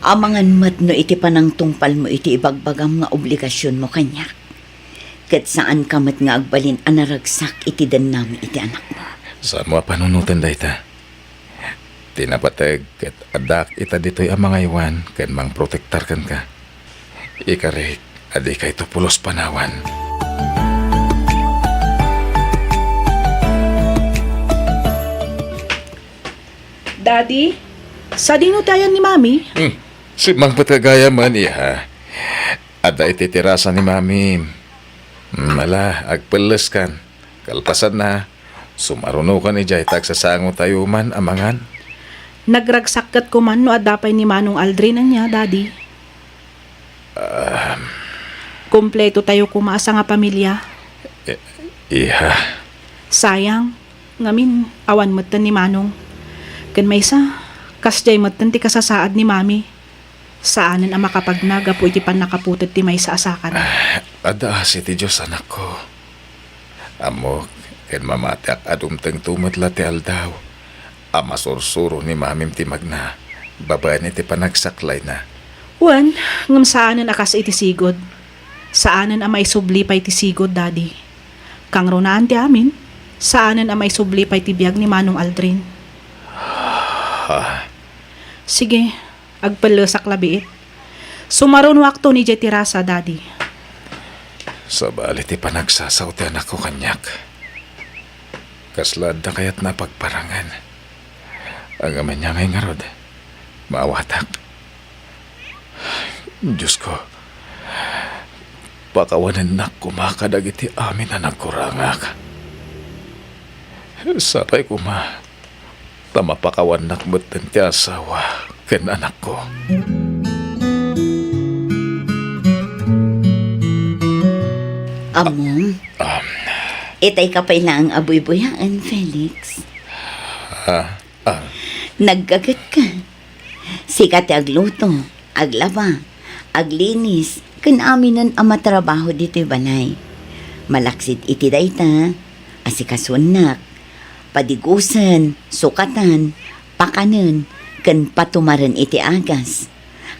amangan met no iti panangtungpalmo iti ibagbagam nga obligasionmo kaniak, ket saanka met nga agbalin a naragsak iti dennami iti anakmo. Saanmo a panunoten dayta. Ti napateg ket addak ita ditoy a mangaywan ken mangprotektar kenka. Ikarik a dikayto pulos panawan. Daddy, sadino ti ayan ni Mami? Hmm, simmangpet gayam, iha. Adda iti terasa ni Mami. Hmm, ala, agpelleskan. Kalpasanna, sumarunokan idiay ta agsasangotayo man a mangan. Nagragsakket koman no adda pay ni Manong Aldrin ania, Daddy. Um. Kompletotayo koma a sangapamilia. I-, iha. Sayang, ngamin, awan metten ni Manong. Ken maysa, kasdiay metten ti kasasaad ni Mami. Saanen a makapagna gapu iti pannakaputed ti maysa a sakana. Ah, adda asi ti Dios, anakko. Ammok, ken mamatiak a dumtengto met la ti aldaw a masursuro ni Mamim ti magna babaen iti panagsaklayna. Wen, ngem saanen a kas iti sigud. Saanen a maisubli pay ti sigud, Daddy. Kangrunaan ti amin, saanen a maisubli pay ti biag ni Manong Aldrin. Ah. Sige, agpellesak labiit. Sumarunoakton idiay terasa, Daddy. Sabali ti panagsasao ti anakko kaniak. Kasla adda kayatna a pagparangen. Ngem ania ngay ngarud, maawatak. Diosko, pakawanennak koma kadagiti amin a nagkurangak. Sapay koma, ta mapakawannak metten ti asawa ken anakko. Ammom? Um, Itay ka pay laeng a buybuyaen, Felix. Ah, ah. Naggaget ka. Sika ti agluto, aglaba, aglinis, ken aminen a matrabaho ditoy balay. Malaksid iti dayta, asikasuennak, padigusen, sukatan, pakanen, ken patumaren iti agas.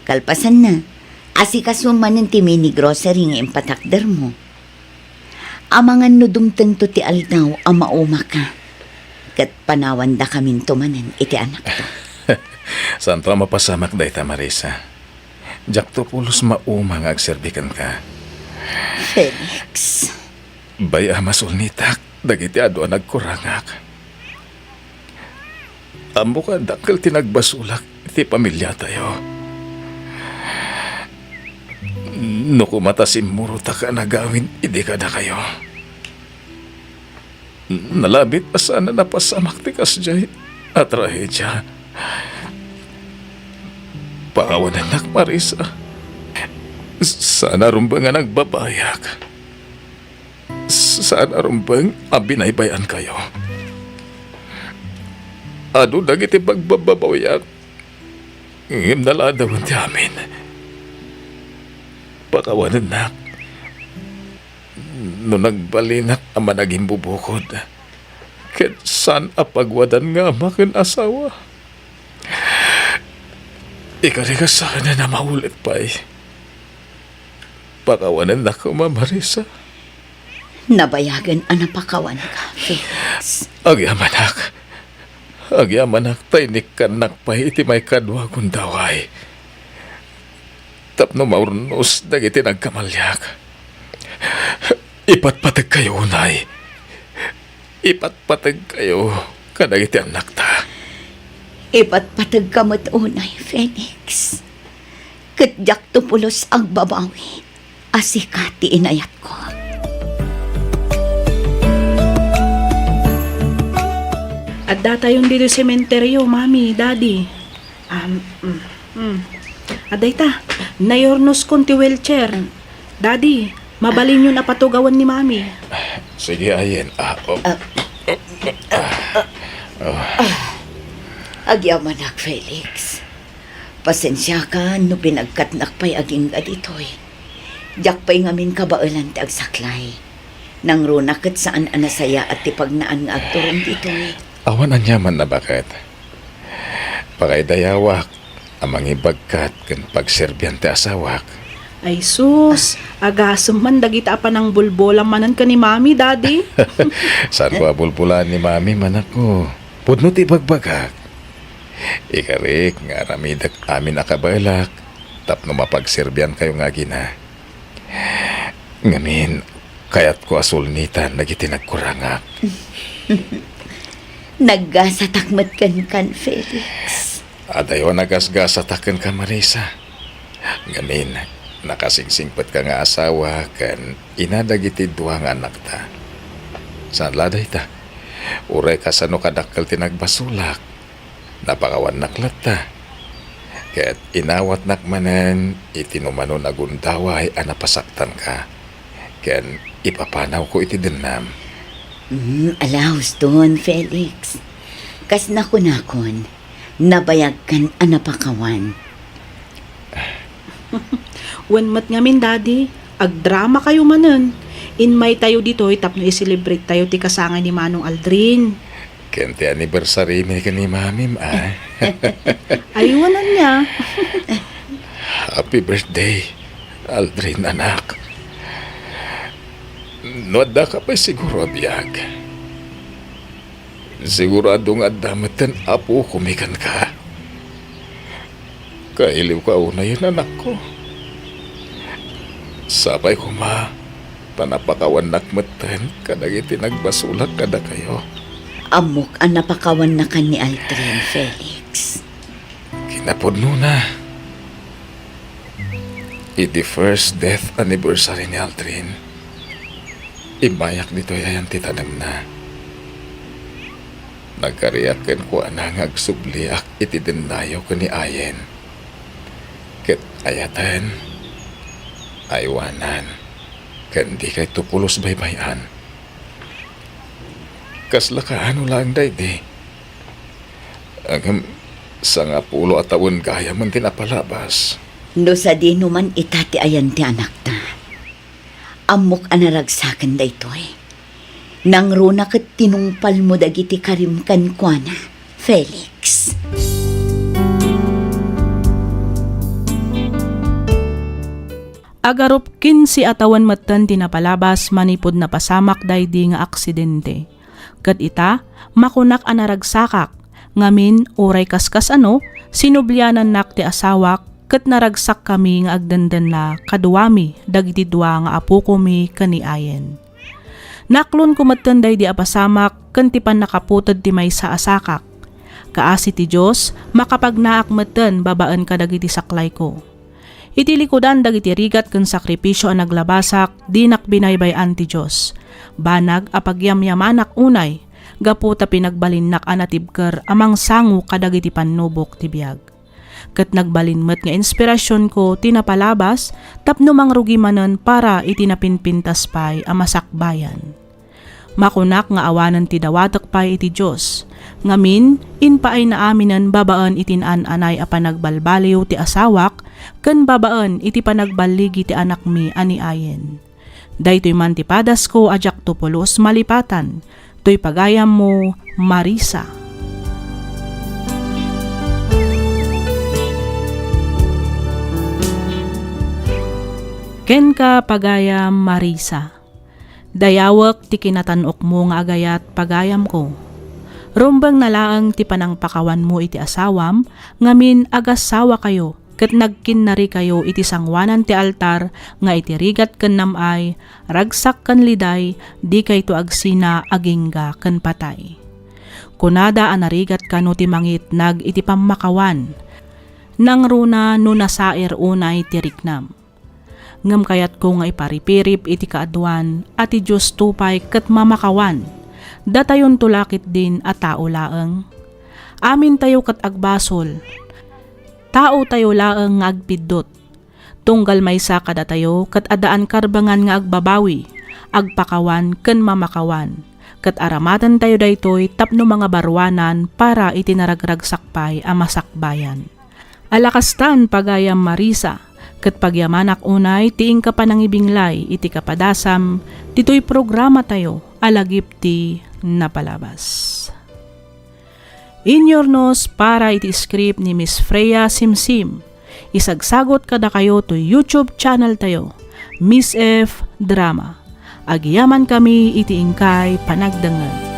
Kalpasanna, asikasuem manen ti mini grocery nga impatakdermo. Amangan no dumtengto ti aldaw a maumaka, ket panawandakaminto manen iti anakto. Saanto a mapasamak dayta, Marisa. Diakto pulos mauma nga agserbi kenka. Felix. Bay-am a sulnitak dagiti adu a nagkurangak. Ammok a dakkel ti nagbasolak iti pamiliatayo. No koma ta simmurotak a nagawid idi kadakayo, nalabit a saan a napasamak ti kasdiay a trahedia. Pakawanennak, Marisa. Saan a rumbeng a nagbabayag. Saan a rumbeng a binaybay-ankayo. Adu dagiti pagbababawiak, ngem naladawen ti amin. Pakawanennak no nagbalinak a managimbubukod, ket saan a pagwadan nga ama ken asawa. Ikarik a saanen a maulit pay. Pakawanennak koma, Marisa. Nabayagen a napakawanka, Felix. Agyamanak. Agyamanak ta inikkannak pay iti maikadua a gundaway. Tapno maurnos dagiti nagkamaliak. Ipatpategkayo unay. Ipatpategkayo kadagiti annakta. Ipatpategka met unay, Felix. Ket diakto pulos agbabawi a sika ti inayatko. Addatayon ditoy sementeryo, Mami, Daddy. Um, mm, mm. Adda ita, nayurnoskon ti wheelchair. Daddy, mabalinyon a patugawen ni Mami. Sige, ayen. Ah, oh. Ah. Ah. Oh. Agyamanak, Felix. Pasensiakan no pinagkatnak pay agingga ditoy. Diak pay ngamin kabaelan ti agsaklay. Nangruna ket saan a nasayaat ti pagnaan nga agturong ditoy. Awan aniaman a baket. Pakaidayawak a mangibagkat ken pagserbian ti asawak. Ay sus, agasem man dagita a panangbulbolam manen ken ni Mami, Daddy. Saanko a bulbolaan ni Mami, manakko. Pudno ti ibagbagak. Ikarik nga aramidek amin a kabaelak tapno mapagserbiankayo nga agina. Ngamin, kayatko a sulnitan dagiti nagkurangak. Naggasatak met kenkan, Felix. Adayo a nagasgasatak kenka, Marisa. Ngamin, nakasingsingpetka nga asawa ken ina dagiti dua nga annakta. Saan la dayta? Uray kasano kadakkel ti nagbasolak, napakawannak latta. Ket inawatnak manen iti numano a gundaway a napasaktanka, ken ipapanawko iti dennam. Mm, alauston, Felix. Kas nakunakon, nabayagkan a napakawan. Wen met ngamin, Daddy, agdramakayo manen. Inmaytayo ditoy tapno i-celebrate tayo ti kasangay ni Manong Aldrin. Ken ti anniversary mi ken ni Mamim, a. Aywan ania. Happy birthday, Aldrin, anak. No addaka pay siguro a biag, sigurado nga adda metten apokomi kenka. Kailiwka unayen, anakko. Sapay koma ta napakawannak metten kadagiti nagbasolak kadakayo. Ammok a napakawannakan ni Aldrin, Felix. Kinapudnona, iti first death anniversary ni Aldrin, immayak ditoy ayan ti tanemna. Nagkariak kenkuana nga agsubliak iti dennayo ken ni Ayen. Ket ayaten, aywanan, ken dikayto pulos baybay-an. Kasla kaano laeng daydi? Ngem, sangapulo a tawen gayamen ti napalabas. No sadino man ita ti ayan ti anakta, ammok a naragsaken daytoy. Nangruna ket tinungpalmo dagiti karim kenkuana, Felix. Agarup kinse a tawen metten ti napalabas manipud napasamak daydi nga aksidente. Ket ita, makunak a naragsakak, ngamin, uray kaskas-ano, sinublianannak ti asawak ket naragsakkami nga agdendenna kaduami dagiti dua nga apokomi ken ni Ayen. Naaklonko metten daydi a pasamak ken ti pannakaputed ti maysa a sakak. Kaasi ti Dios, makapagnaak metten babaen kadagiti saklayko. Iti likudan dagiti rigat ken sakripisio a naglabasak, dinak binaybay-an ti Dios. Banag a pagyamyamanak unay, gapu ta pinagbalinnak a natibker a mangsango kadagiti pannubok ti biag. Ket nagbalin met nga inspirasionko ti napalabas tapno mangrugi manen para iti napinpintas pay a masakbayan. Makunak nga awanen ti dawatek pay iti Dios. Ngamin, impaayna aminen babaen iti naan-anay a panagbalbaliw ti asawak ken babaen iti panagballigi ti anakmi a ni Ayen. Daytoy man ti padasko a diakto pulos malipatan, toy pagayammo, Marisa. Kenka, pagayam Marisa. Dayawek ti kinatan-okmo nga agayat, pagayamko. Rumbengna laeng ti panangpakawanmo iti asawam, ngamin agassawakayo ket nagkinnarikayo iti sangoanan ti altar nga iti rigat ken nam-ay, ragsak ken liday, dikayto agsina agingga ken patay. Kunada a narigat kano ti mangitnag iti pammakawan. Nangruna no nasair unay ti riknam. Ngem kayatko nga iparipirip iti kaaduan a ti Diosto pay ket mamakawan. Datayonto la ketdin a tao laeng. Amintayo ket agbasol. Taotayo laeng nga agpiddut. Tunggal maysa kadatayo ket addaan karbengan nga agbabawi, agpakawan ken mamakawan. Ket aramatentayo daytoy tapno mangabaruanan para iti naragragsak pay a masakbayan. Ala kastan, pagayam Marisa, ket pagyamanak unay ti inka panangibinglay iti kapadasam ditoy programatayo a Lagip ti Napalabas. Inyurnos para iti script ni Miss Freya Simsim. Isagsagot kadakayo toy YouTube channel tayo, Miss F Drama. Agyamankami iti inkay panagdengngeg.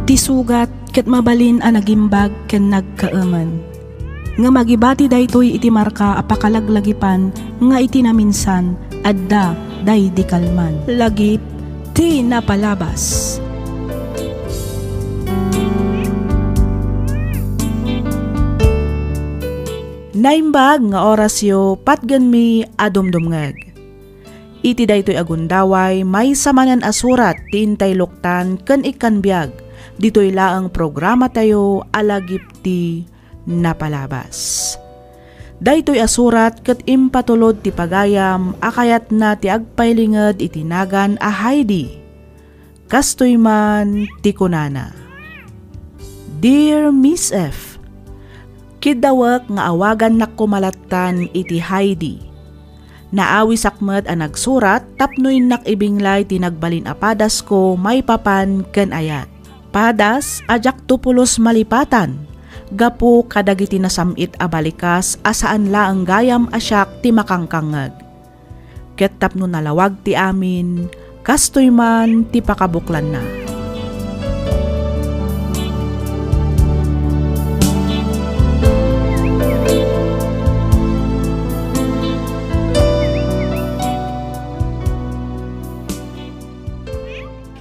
Ti sugat ket mabalin a nagimbag ken nagkaemen. Ngem agibati daytoy iti marka a pakalaglagipan nga iti naminsan adda daydi kalman. Lagip ti napalabas. Naimbag nga orasyo, patgenmi a dumdumngeg. Iti daytoy a gundaway, maysa manen a surat ti intay luktan ken ikkan biag ditoy laeng programatayo a Lagip ti Napalabas. Daytoy a surat ket impatulod ti pagayam a kayatna ti agpailinged iti nagan a Heidi. Kastoy man ti kunana, "Dear Miss F, kiddawek nga awagannak koma lattan iti Heidi. Naawisak met a nagsurat tapno innak ibinglay ti nagbalin a padasko maipapan ken ayat. Padas a diakto pulos malipatan gapu kadagiti nasam-it a balikas a saan laeng gayam a siak ti makangkangngeg. Ket tapno nalawag ti amin, kastoy man ti pakabuklanna."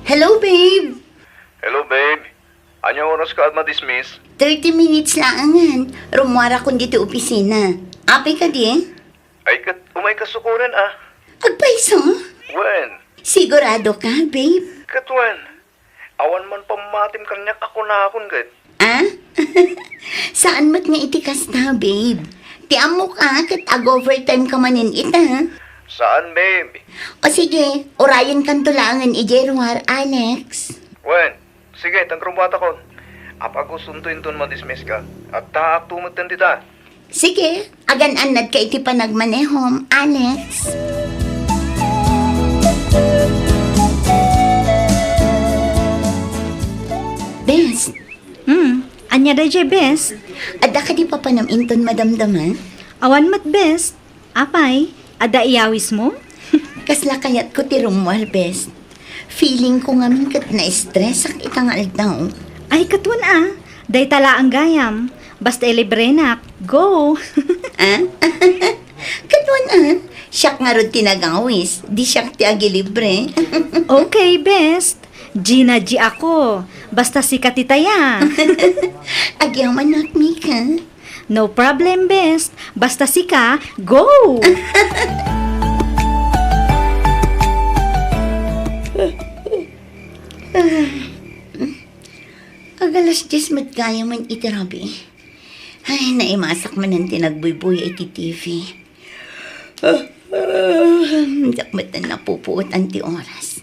Hello, babe! Hello, babe. Ania oras ka a madismiss? Thirty minutes laengen. Rummuarakon ditoy opisina. Apay kadi? Ay, ket umay ka sukoren, a. Agpayso? Wen. Sigurado ka, babe? Ket wen. Awan man pammatim kaniak a kunakon ket. A? Saan met nga iti kasta, babe. Ti ammok a, ket ag-overtime ka manen ita. Saan, babe? O sige, urayenkanto laengen idiay ruar, Alex. Wen, sige, ta rummuatakon. Apay a gustonto inton madismiss ka? Addaakto metten dita. Sige, agan-annadka iti panagmanehom, Alex. Bes. Hmm, ania daydiay, Bes? Adda kadi papanam inton madamdama? Awan met, Bes. Apay, adda iyawismo? Kasla kayatko ti rummuar, Bes. Feeling ko ngamin ket na-stress-ak ita nga aldaw. Ay, ket wen a. Dayta laeng gayam. Basta ilibrenak. Go! A? Ket wen a. Siak ngarud ti nagawis. Di siak ti agilibre. Okay, Bes. Gina G ako. Basta sika ti taya. Agyamanak, Mika. No problem, Bes. Basta sika, go! Ag-alas dies met gayamen iti rabii. Ay, naimasak manen ti nagbuybuya iti T V. Diak met napupuotan ti oras.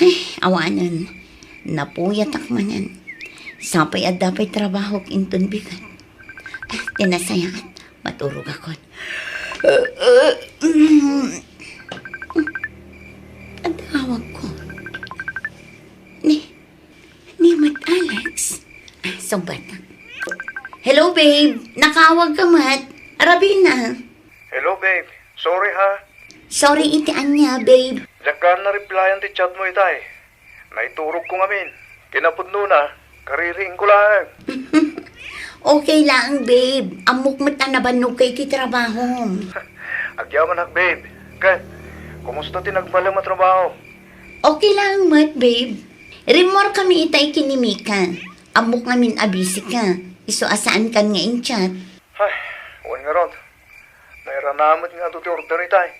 Ay, awanen. Napuyatak manen. Sapay adda pay trabahok inton bigat. Ti nasayaat, maturogakon. Adda awagko. Ni, ni met Alex. Ah, sungbatak. Hello, babe. Nakaawag ka met. Arabina. Hello, babe. Sorry, ha. Sorry iti ania, babe? Diak na replyan ti chat mo itay. Naiturogko ngamin. Kinapudnona, kaririingko laeng. Okay laeng, babe. Ammok met a nabannogka iti trabahom. Agyamanak, babe. Ket, kumusta ti nagbalem a trabaho? Okay laeng met, babe. Rimmuarkami itay ken ni Mika. Ammok ngamin a busy ka. Isu a saankan nga in-chat. Ay, wen ngarud. Nairana met nga adu ti order itay.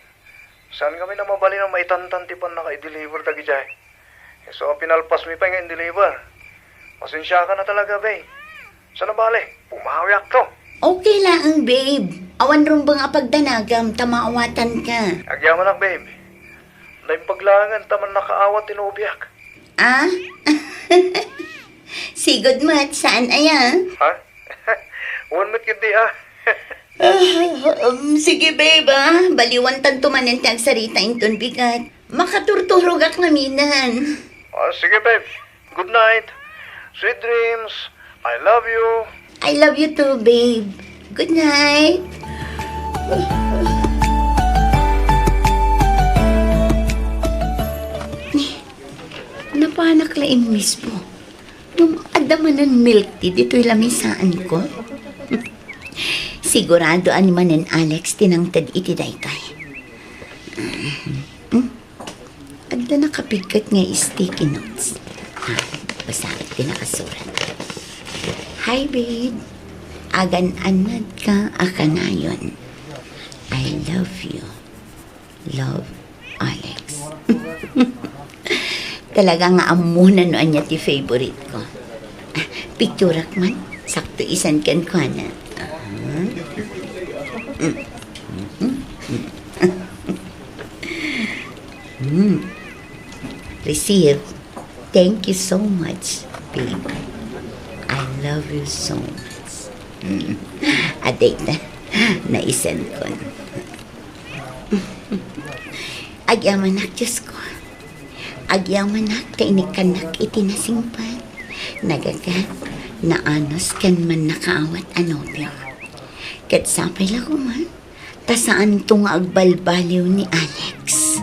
Saan ngamin a mabalin a maitantan ti pannaka-i-deliver dagidiay. Isu a pinalpasmi pay nga in-deliver. Pasensiakan a talaga, babe. Saan a bale, pumawiakto. Okay laeng, babe. Awan rumbeng a pagdanagam ta maawatanka. Agyamanak, babe. Naimbag laengen ta mannakaawat ti nobiak. Ah? Sigud met, saan aya? Ha? Wen met ketdi, ah. Ah, um, sige, babe, ah. Baliwantanto manen ti agsarita inton bigat. Makaturturogak ngaminen. Ah, sige, babe. Good night. Sweet dreams. I love you. I love you too, babe. Good night. Ni, napanak la immismo. Ngem adda manen milk tea ditoy lamisaanko? Sigurado a ni manen Alex ti nangted iti daytoy. Hmm? Adda nakapigket nga sticky notes. Ah, basaek ti nakasurat. Hi, babe. Agan-annadka a kanayon. I love you. Love, Alex. Talaga nga ammona no ania ti favorite ko. Ah, picturak man. Sakto isan kenkuana. Ah. Mm. Mm. Mm. Receive. Thank you so much, babe. I love you so much. Mm. Adayta, naisenkon. Agyamanak, Diosko. Agyamanak ta inikkannak iti nasingpet. Nagagat, naanus ken mannakaawat a nobio. Ket sapay la koma, ta saanto nga agbalbaliw ni Alex.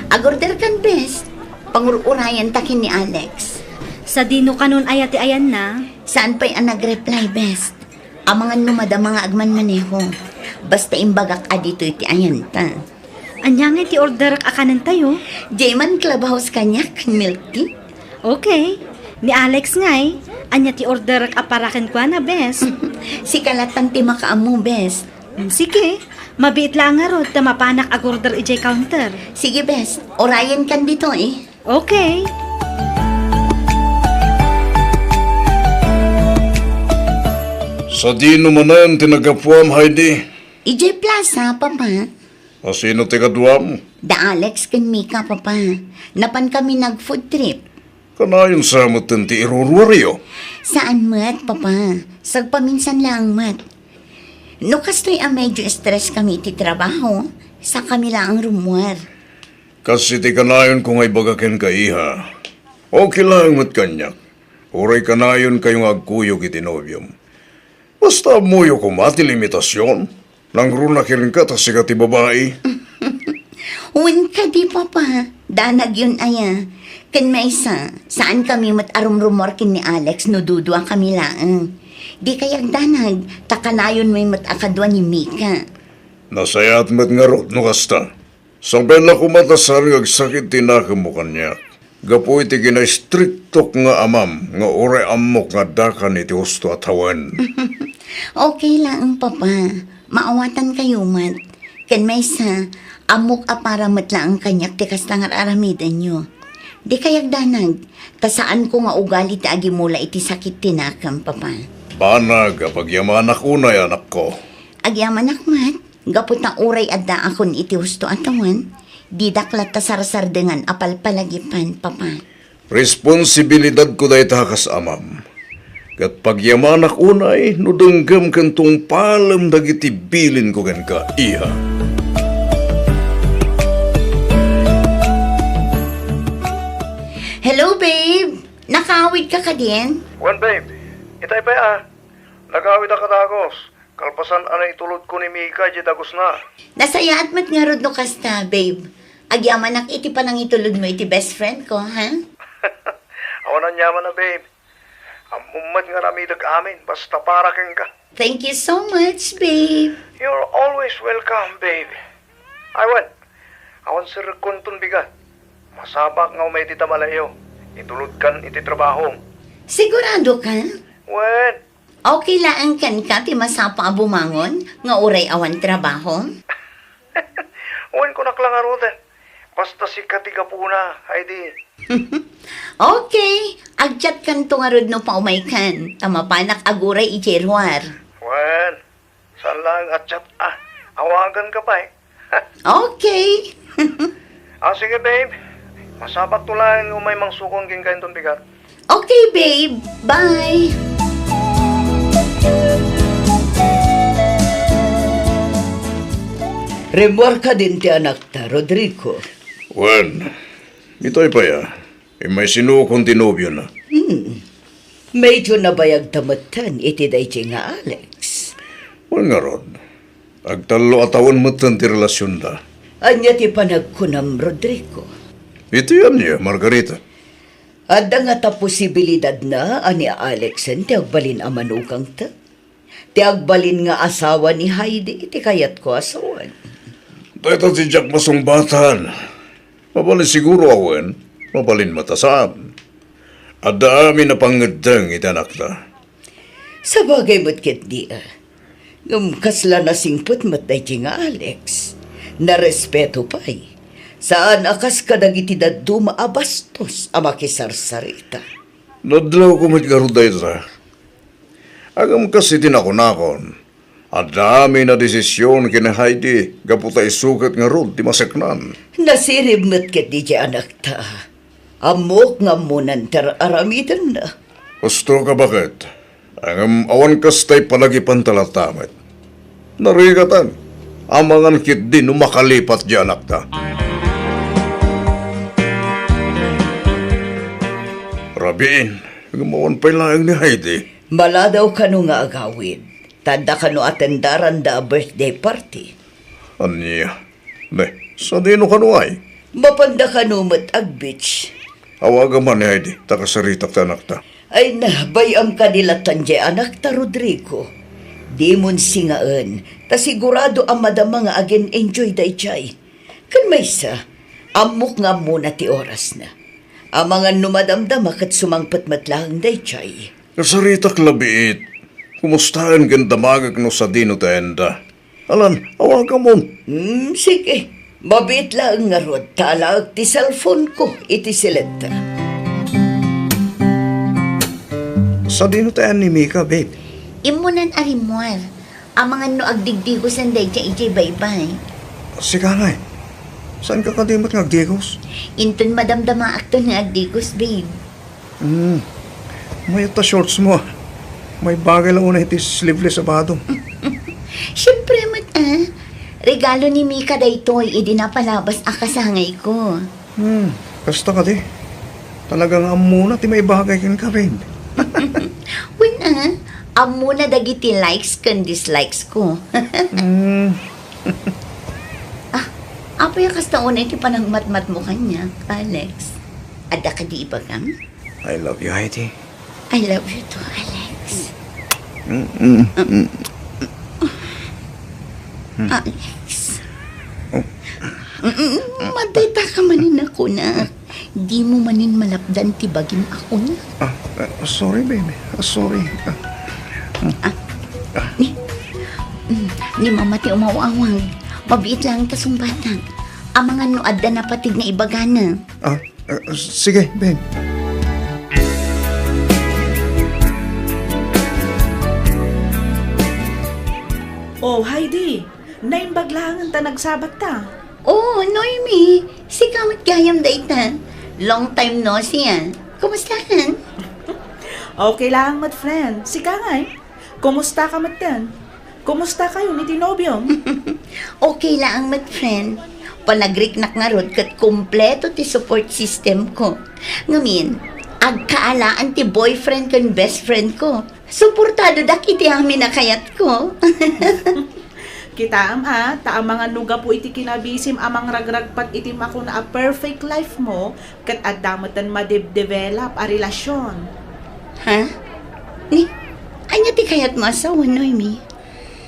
Agorder kan, bes. Pangur-urayanta ken ni Alex. Sadino kanon aya ti ayanna? Saan pay a nag-reply, bes. Amangan no madama nga agmanmaneho. Basta imbagak a ditoy ti ayanta. Ania ngay ti orderek a kanentayo? Diay man clubhouse kaniak ken milk tea. Okay. Ni Alex ngay, ania ti orderek a para kenkuana, bes? Sika lattan ti makaammo, bes. Mm, sige. Mabiit laeng ngarud ta mapanak agorder idiay counter. Sige, bes. Urayenkan ditoy. Okay. Sadino manen ti naggapuam, Heidi? Idiay plaza, Papa. A sino ti kaduam? Da Alex ken Mika, Papa. Napan kami nag-food trip. Kanayon sa metten ti iruruaryo? Saan met, Papa. Sagpaminsan laeng met. No kastoy a medyo stress kami iti trabaho, sa kami laeng rummuar. Kas iti kanayonko nga ibaga kenka, iha. Okay laeng met kaniak. Uray kanayonkayo nga agkuyog iti nobiom. Basta ammoyo koma ti limitasion. Nangruna kenka ta sika ti babai. Wen kadi, Papa, danagyon aya. Ken maysa, saan kami met a rumrummuar ken ni Alex no dudua kami laeng. Di kayat danag, ta kanayon met a kadua ni Mika. Nasayaat met ngarud no kasta. Sabay la koma ta saan nga agsakit ti nakemmo kaniak. Gapu iti kinaistriktok nga amam nga uray ammok nga addakan iti husto a tawen. Okay laeng, Papa. Maawatankayo met. Ken maysa, ammok a para met laeng kaniak ti kasta nga ar-aramidenyo. Di kayat danag, ta saanko nga ugali ti agimula iti sakit ti nakem, Papa. Banag a pagyamanak unay, anakko. Agyamanak met. Gapu ta uray addaakon iti husto a tawen, didak latta sarsardengan a palpalagipan, Papa. Responsibilidadko dayta kas amam. Ket pagyamanak unay no denggem ken tungpalem dagiti bilinko kenka, iha. Hello, babe! Nakaawidka kadin? Wen, babe. Itay pay a. Nagawidak a dagus. Kalpasan a naitulodko ni Mika idiay dagusna. Nasayaat met ngarud no kasta, babe. Agyamanak iti panangitulodmo iti best friend ko, ha? Awan aniaman a, babe. Ammom met nga aramidek amin, basta para kenka. Thank you so much, babe. You're always welcome, babe. Ay, wen, awan serrekkonton bigat. Masapulak nga umay dita malayo. Itulodkan iti trabahom. Sigurado ka? Wen, Okay laeng kenka ti masapul a bumangon nga uray awan trabaho? Wen, kunak la ngaruden. Basta sika ti gapuna, Heidi. Okay, agchatkanto ngarud no paumaykan, ta mapanak aguray idiay ruar. Wen, saan laeng a chat a. Awaganka pay. Okay. Ah, sige, babe. Masapulakto laeng nga umay mangsukon kenka inton bigat. Okay, babe. Bye. Rimmuar kadin ti anakta, Rodrigo. Wen, itay pay a. Immay sinukon ti nobiona. Hmm. Medyo nabayagta metten iti daydiay nga Alex. Wen ngarud, agtallo a tawen metten ti relasionda. Ania ti panagkunam, Rodrigo? Iti ania, Margarita? Adda ngata posibilidadna a ni Alexen ti agbalin a manugangta? Ti agbalin nga asawa ni Heidi ti kayatko a sawen. Dayta ti diak masungbatan. Mabalin siguro a wen, mabalin met a saan. Adda amin a pangngeddeng iti anakta. Sabagay met ketdi a. Ngem kasla nasingpet met daydi nga Alex. Narespeto pay. Saan a kas kadagiti dadduma a bastos a makisarsarita. Nadlawko met ngarud dayta. Ngem kas iti nakunakon, adda amin a desision ken ni Heidi gapu ta isu ket ngarud ti maseknan. Nasirib met ketdi ti anakta. Ammok nga ammonan ti ar-aramidenna. Husto ka, baket. Ngem awan kasta a palagipanta latta met. Narigatan. Amangan ketdi no makalipat ti anakta. Rabiin, ngem awan pay laeng ni Heidi. Maladaw kano nga agawid, ta adda kano atendaranda a birthday party. Ania? Ne, sadino kano ay? Mapanda kano met ag-beach. Awagam man ni Heidi, ta kasaritak ti anakta. Ay na, bay-am kadi lattan diay anakta, Rodrigo. Dimon singaen, ta sigurado a madama nga agin-enjoy daydiay. Ken maysa, ammok nga ammona ti orasna. Amangan no madamdama ket sumangpet met laeng daydiay. Nasaritak la biit. Kumustaen ken damagek no sadino ti ayanda? Alan, awagamon. Hmm, sige. Mabiit laeng ngarud ta alaek ti cellphone-ko iti siledta. Sadino ti ayan ni Mika, babe? Immunan a rimmuar. Amangan no agdigdigosen daydiay idiay baybay. Sika ngay. Saanka kadi met nga agdigos? Inton madamdamaakton nga agdigos, babe. Hmm. Mayat ta shorts mo, ah. Maibagay la unay iti sleeveless a badom. Siempre met, ah. Regalo ni Mika daytoy idi napalabas a kasangayko. Hmm. Kasta kadi. Talaga nga ammona ti maibagay kenka, babe. Wen, ah. Ammona dagiti likes ken dislikes ko. Hmm. Ah, apay a kasta unay ti panangmatmatmo kaniak, Alex? Adda kadi ibagam? I love you, Heidi. I love you too, Alex. Mm, mm, mm. Alex. Oh. Mm, mm, madayta ka manen a kunak. Dimo manen malapdan ti bagim a kunak. Ah, ah, sorry, baby. Ah, sorry. Ah. Ah, ni, mm, ni Mama ti umawawag. Mabiit laeng ta sungbatak. Amangan no adda napateg nga ibagana. Ah, ah, sige, babe. Oh, Heidi, naimbag laengen ta nagsabatta. Oh, Noemi, sika met gayam dayta. Long time no see, ah. Kumusta kan? Okay laeng met, friend. Sika ngay? Kumusta ka metten? Kumusta kayon iti nobiom? Okay laeng met, friend. Panagriknak ngarud ket kompleto ti support system ko. Ngamin, agkaalaan ti boyfriend ken best friend ko. Suportadodak iti amin a kayatko. Kitaem a, ta amangan no gapu iti kinabisim a mangragragpat iti makuna a perfect life mo, ket adda metten madebdevelop a relasion. Ha? Ni, ania ti kayatmo a sawen, Noemi?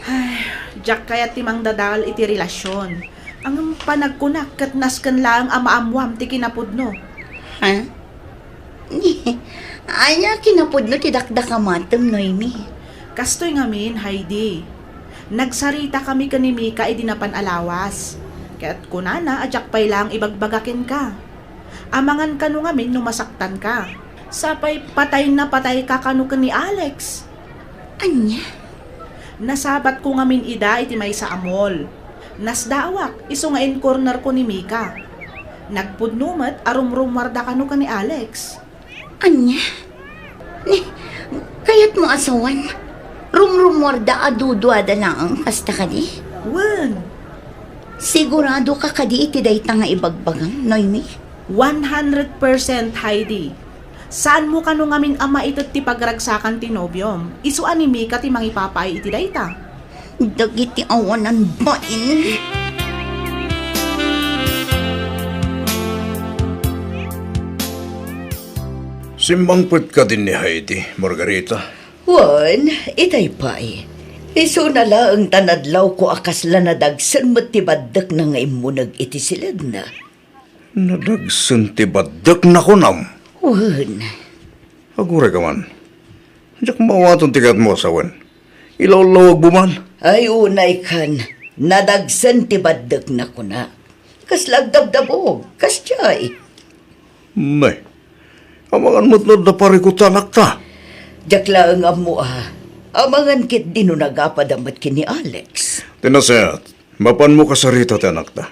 Ay, diak kayat ti mangdadael iti relasion. Ngem panagkunak ket nasken laeng a maammoam ti kinapudno. Ha? Ania kinapudno ti dakdakamatem, Noemi? Kastoy ngamin, Heidi. Nagsaritakami ken ni Mika idi napan a lawas. Ket kunana a diak pay laeng ibagbaga kenka. Amangan kano ngamin no masaktanka. Sapay patay na patayka kano ken ni Alex. Ania? Nasabatko ngamin ida iti maysa a mall. Nasdaawak, isu nga incornerko ni Mika. Nagpudno met a rumrummuarda kano ken ni Alex. Ania? Ni, kayatmo a sawen? Rumrummuarda a duduada laeng kasta kadi? Wen. Sigurado ka kadi iti dayta nga ibagbagam, Noemi? One hundred percent, Heidi. Saanmo kano ngamin a maited ti pagragsakan ti nobiom? Isu a ni Mika ti mangipapaay iti dayta. Dagiti awanan bain. Simmangpet kadin ni Heidi, Margarita? Wen, itay pay. Isuna laeng ta nadlawko a kasla nadagsen met ti baddekna nga immuneg iti siledna. Nadagsen ti baddekna, kunam? Wen. Aguray ka man. Diak maawaton ti kayatmo a sawen. Ilawlawagmo man. Ay, unay kan. Nadagsen ti baddekna, kuna. Kasla agdabdabog. Kasdiay. Nay, amangan met no adda parikut ti anakta. Diak laeng ammo a. Amangan ketdi no nagapada met ken ni Alex. Ti nasayaat, mapanmo kasarita ti anakta.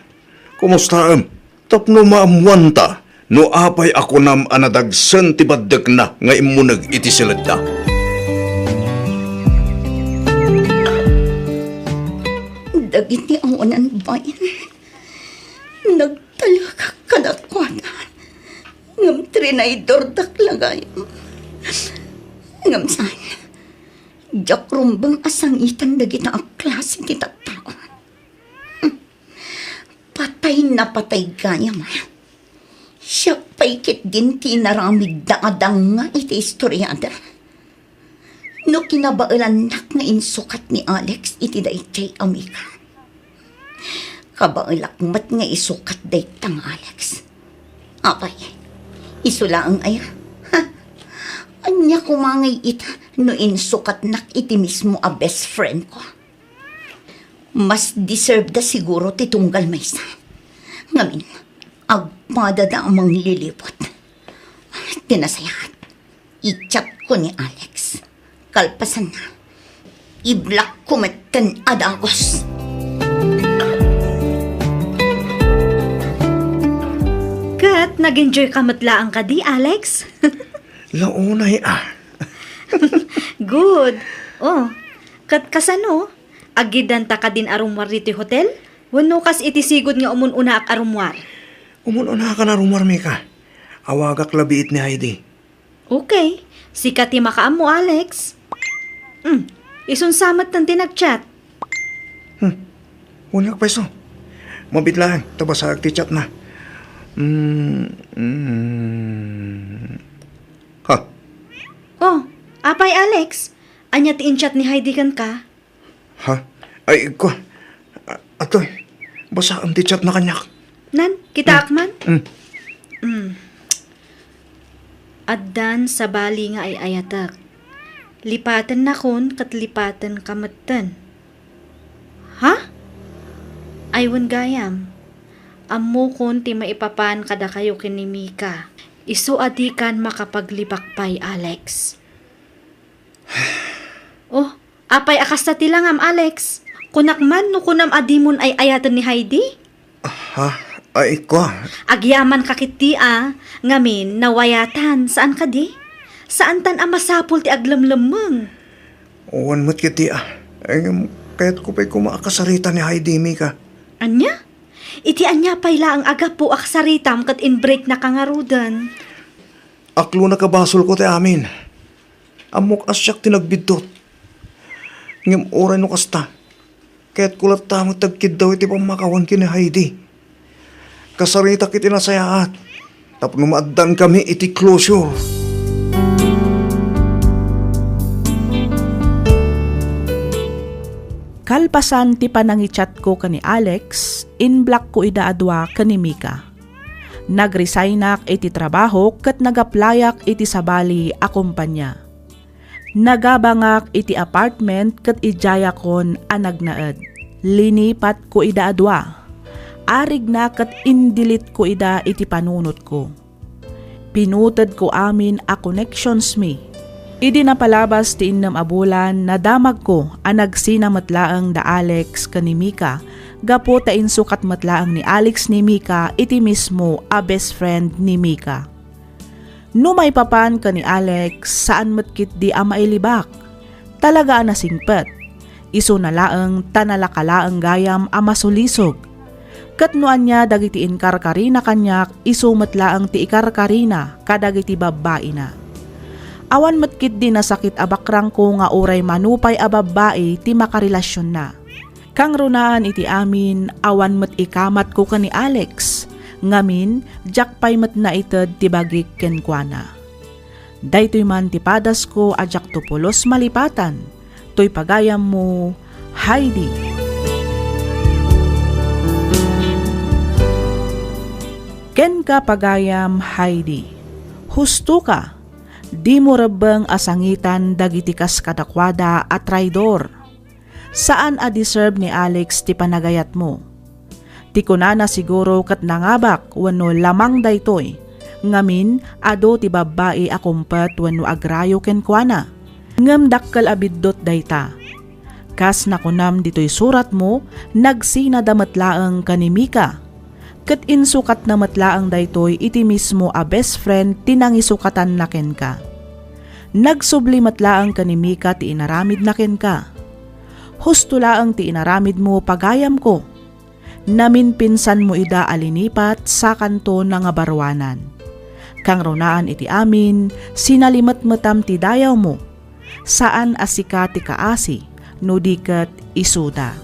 Kumustaem? Tapno maammuanta no apay a kunam a nadagsen ti baddekna nga immuneg iti siledda. Dagiti awanan bain, nagtalekak kadakuada, ngem trinaydordak la gayam. Ngem saan, diak rumbeng a sangiten dagita a klase ti tattao. Patay na patay gayam. Siak pay ketdin ti inaramidda a danga iti istoriada. No kinabaelannak nga insukat ni Alex iti daydiay a Mika, Kabaelak met nga isukat dayta nga Alex. Apay, isu laeng aya? Ha? Ania koma ngay ita no insukatnak iti mismo a best friend ko? Mas deserve da siguro ti tunggal maysa. Ngamin, agpadada a manglilibot. Ti nasayaat, i-chat ko ni Alex. Kalpasanna, i-block ko metten a dagus. Ket nag-enjoy ka met laeng kadi, Alex? Launay a. Good. Oh, ket kasano? Agiddanta kadin a rummuar ditoy hotel? Wenno kas iti sigud nga umun-unaak a rummuar? Umun-unakan a rummuar, Mika. Awagak la biit ni Heidi. Okay. Sika ti makaammo, Alex. Hmm. Isun sa metten ti nag-chat. Hmm. Wen nga payso. Mabiit laeng ta basaek ti chatna. Hmm. Hmm. Ha? Oh, apay, Alex? Ania ti in-chat ni Heidi kenka? Ha? Ay, kua. A-, atoy, basaem ti chatna kaniak. Nan, kitaak man? Mm. Mm. Addan sabali nga ay-ayatek. Lipatennakon ket lipatenka metten. Ha? Ay, wen gayam. Ammokon ti maipapan kadakayo ken ni Mika. Isu a dikan makapaglibak pay, Alex. Oh, apay a kasta ti langam, Alex? Kunak man no kunam a dimon ay-ayaten ni Heidi? Ha? Ay, kua. Agyamanka ketdi a, ngamin, nawayatan, saan kadi? Saantan a masapul ti aglemlemmeng. Wen met ketdi a. Ay, ngem, kayatko pay koma a kasarita ni Heidi, Mika. Ania? Iti ania pay laeng a gapu a kasaritam ket in-breaknaka ngaruden? Aklona a basolko ti amin. Ammok a siak ti nagbiddut. Ngem uray no kasta, kayatko latta met ti agkiddaw iti pammakawan ken ni Heidi. Kasaritak iti nasayaat tapno maaddankami iti closure. Kalpasan ti panangichatko ken ni Alex, inblockko ida a dua ken ni Mika. Nagresignak iti trabahok ket nag-applyak iti sabali a kompania. Nagabangak iti apartment ket idiayakon a nagnaed. Linipatko ida a dua. Arigna ket indelete-ko ida iti panunotko. Pinutedko amin a connections mi. Idi napalabas ti innem a bulan, nadamagko a nagsina met laeng da Alex ken ni Mika gapu ta insukat met laeng ni Alex ni Mika iti mismo a best friend ni Mika. No maipapan ken ni Alex, saan met ketdi a mailibak. Talaga a nasingpet. Isuna laeng ta nalaka laeng gayam a masulisog. Ket no ania dagiti inkarkarina kaniak, isu met laeng ti ikarkarina kadagiti babbaina. Awan met ketdi nasakit a bakrangko nga uray mano pay a babbai ti makarelasionna. Kangrunaan iti amin, awan met ikamatko ken ni Alex, ngamin, diak pay met naited ti bagik kenkuana. Daytoy man ti padasko a diakto pulos malipatan, toy pagayammo, Heidi. Kenka, pagayam Heidi, hustoka, dimo rebbeng a sangitan dagiti kas kadakuada a traidor. Saan a deserve ni Alex ti panagayatmo. Ti kunana siguro ket nangabak wenno lamang daytoy. Ngamin, adu ti babbai a kumpet wenno agrayo kenkuana. Ngem dakkel a biddut dayta. Kas nakunam ditoy suratmo, nagsinada met laeng ken ni Mika. Ket insukatna met laeng daytoy iti mismo a best friend ti nangisukatanna kenka. Nagsubli met laeng ken ni Mika ti inaramidna kenka. Husto laeng ti inaramidmo, pagayamko. Naminpinsanmo ida a linipat sakanto nangabaruanan. Kangrunaan iti amin, sinalimetmetam ti dayawmo. Saan a sika ti kaasi, no di ket isuda.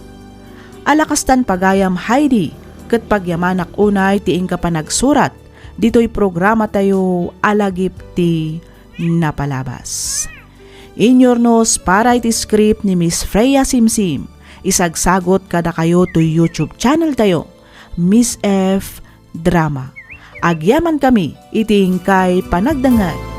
Ala kastan pagayam Heidi, ket pagyamanak unay ti inka panagsurat ditoy programatayo a Lagip ti Napalabas. Inyurnos para iti script ni Miss Freya Simsim, Isagsagot kadakayo toy YouTube channel tayo, Miss F Drama. Agyamankami iti inkay panagdengngeg.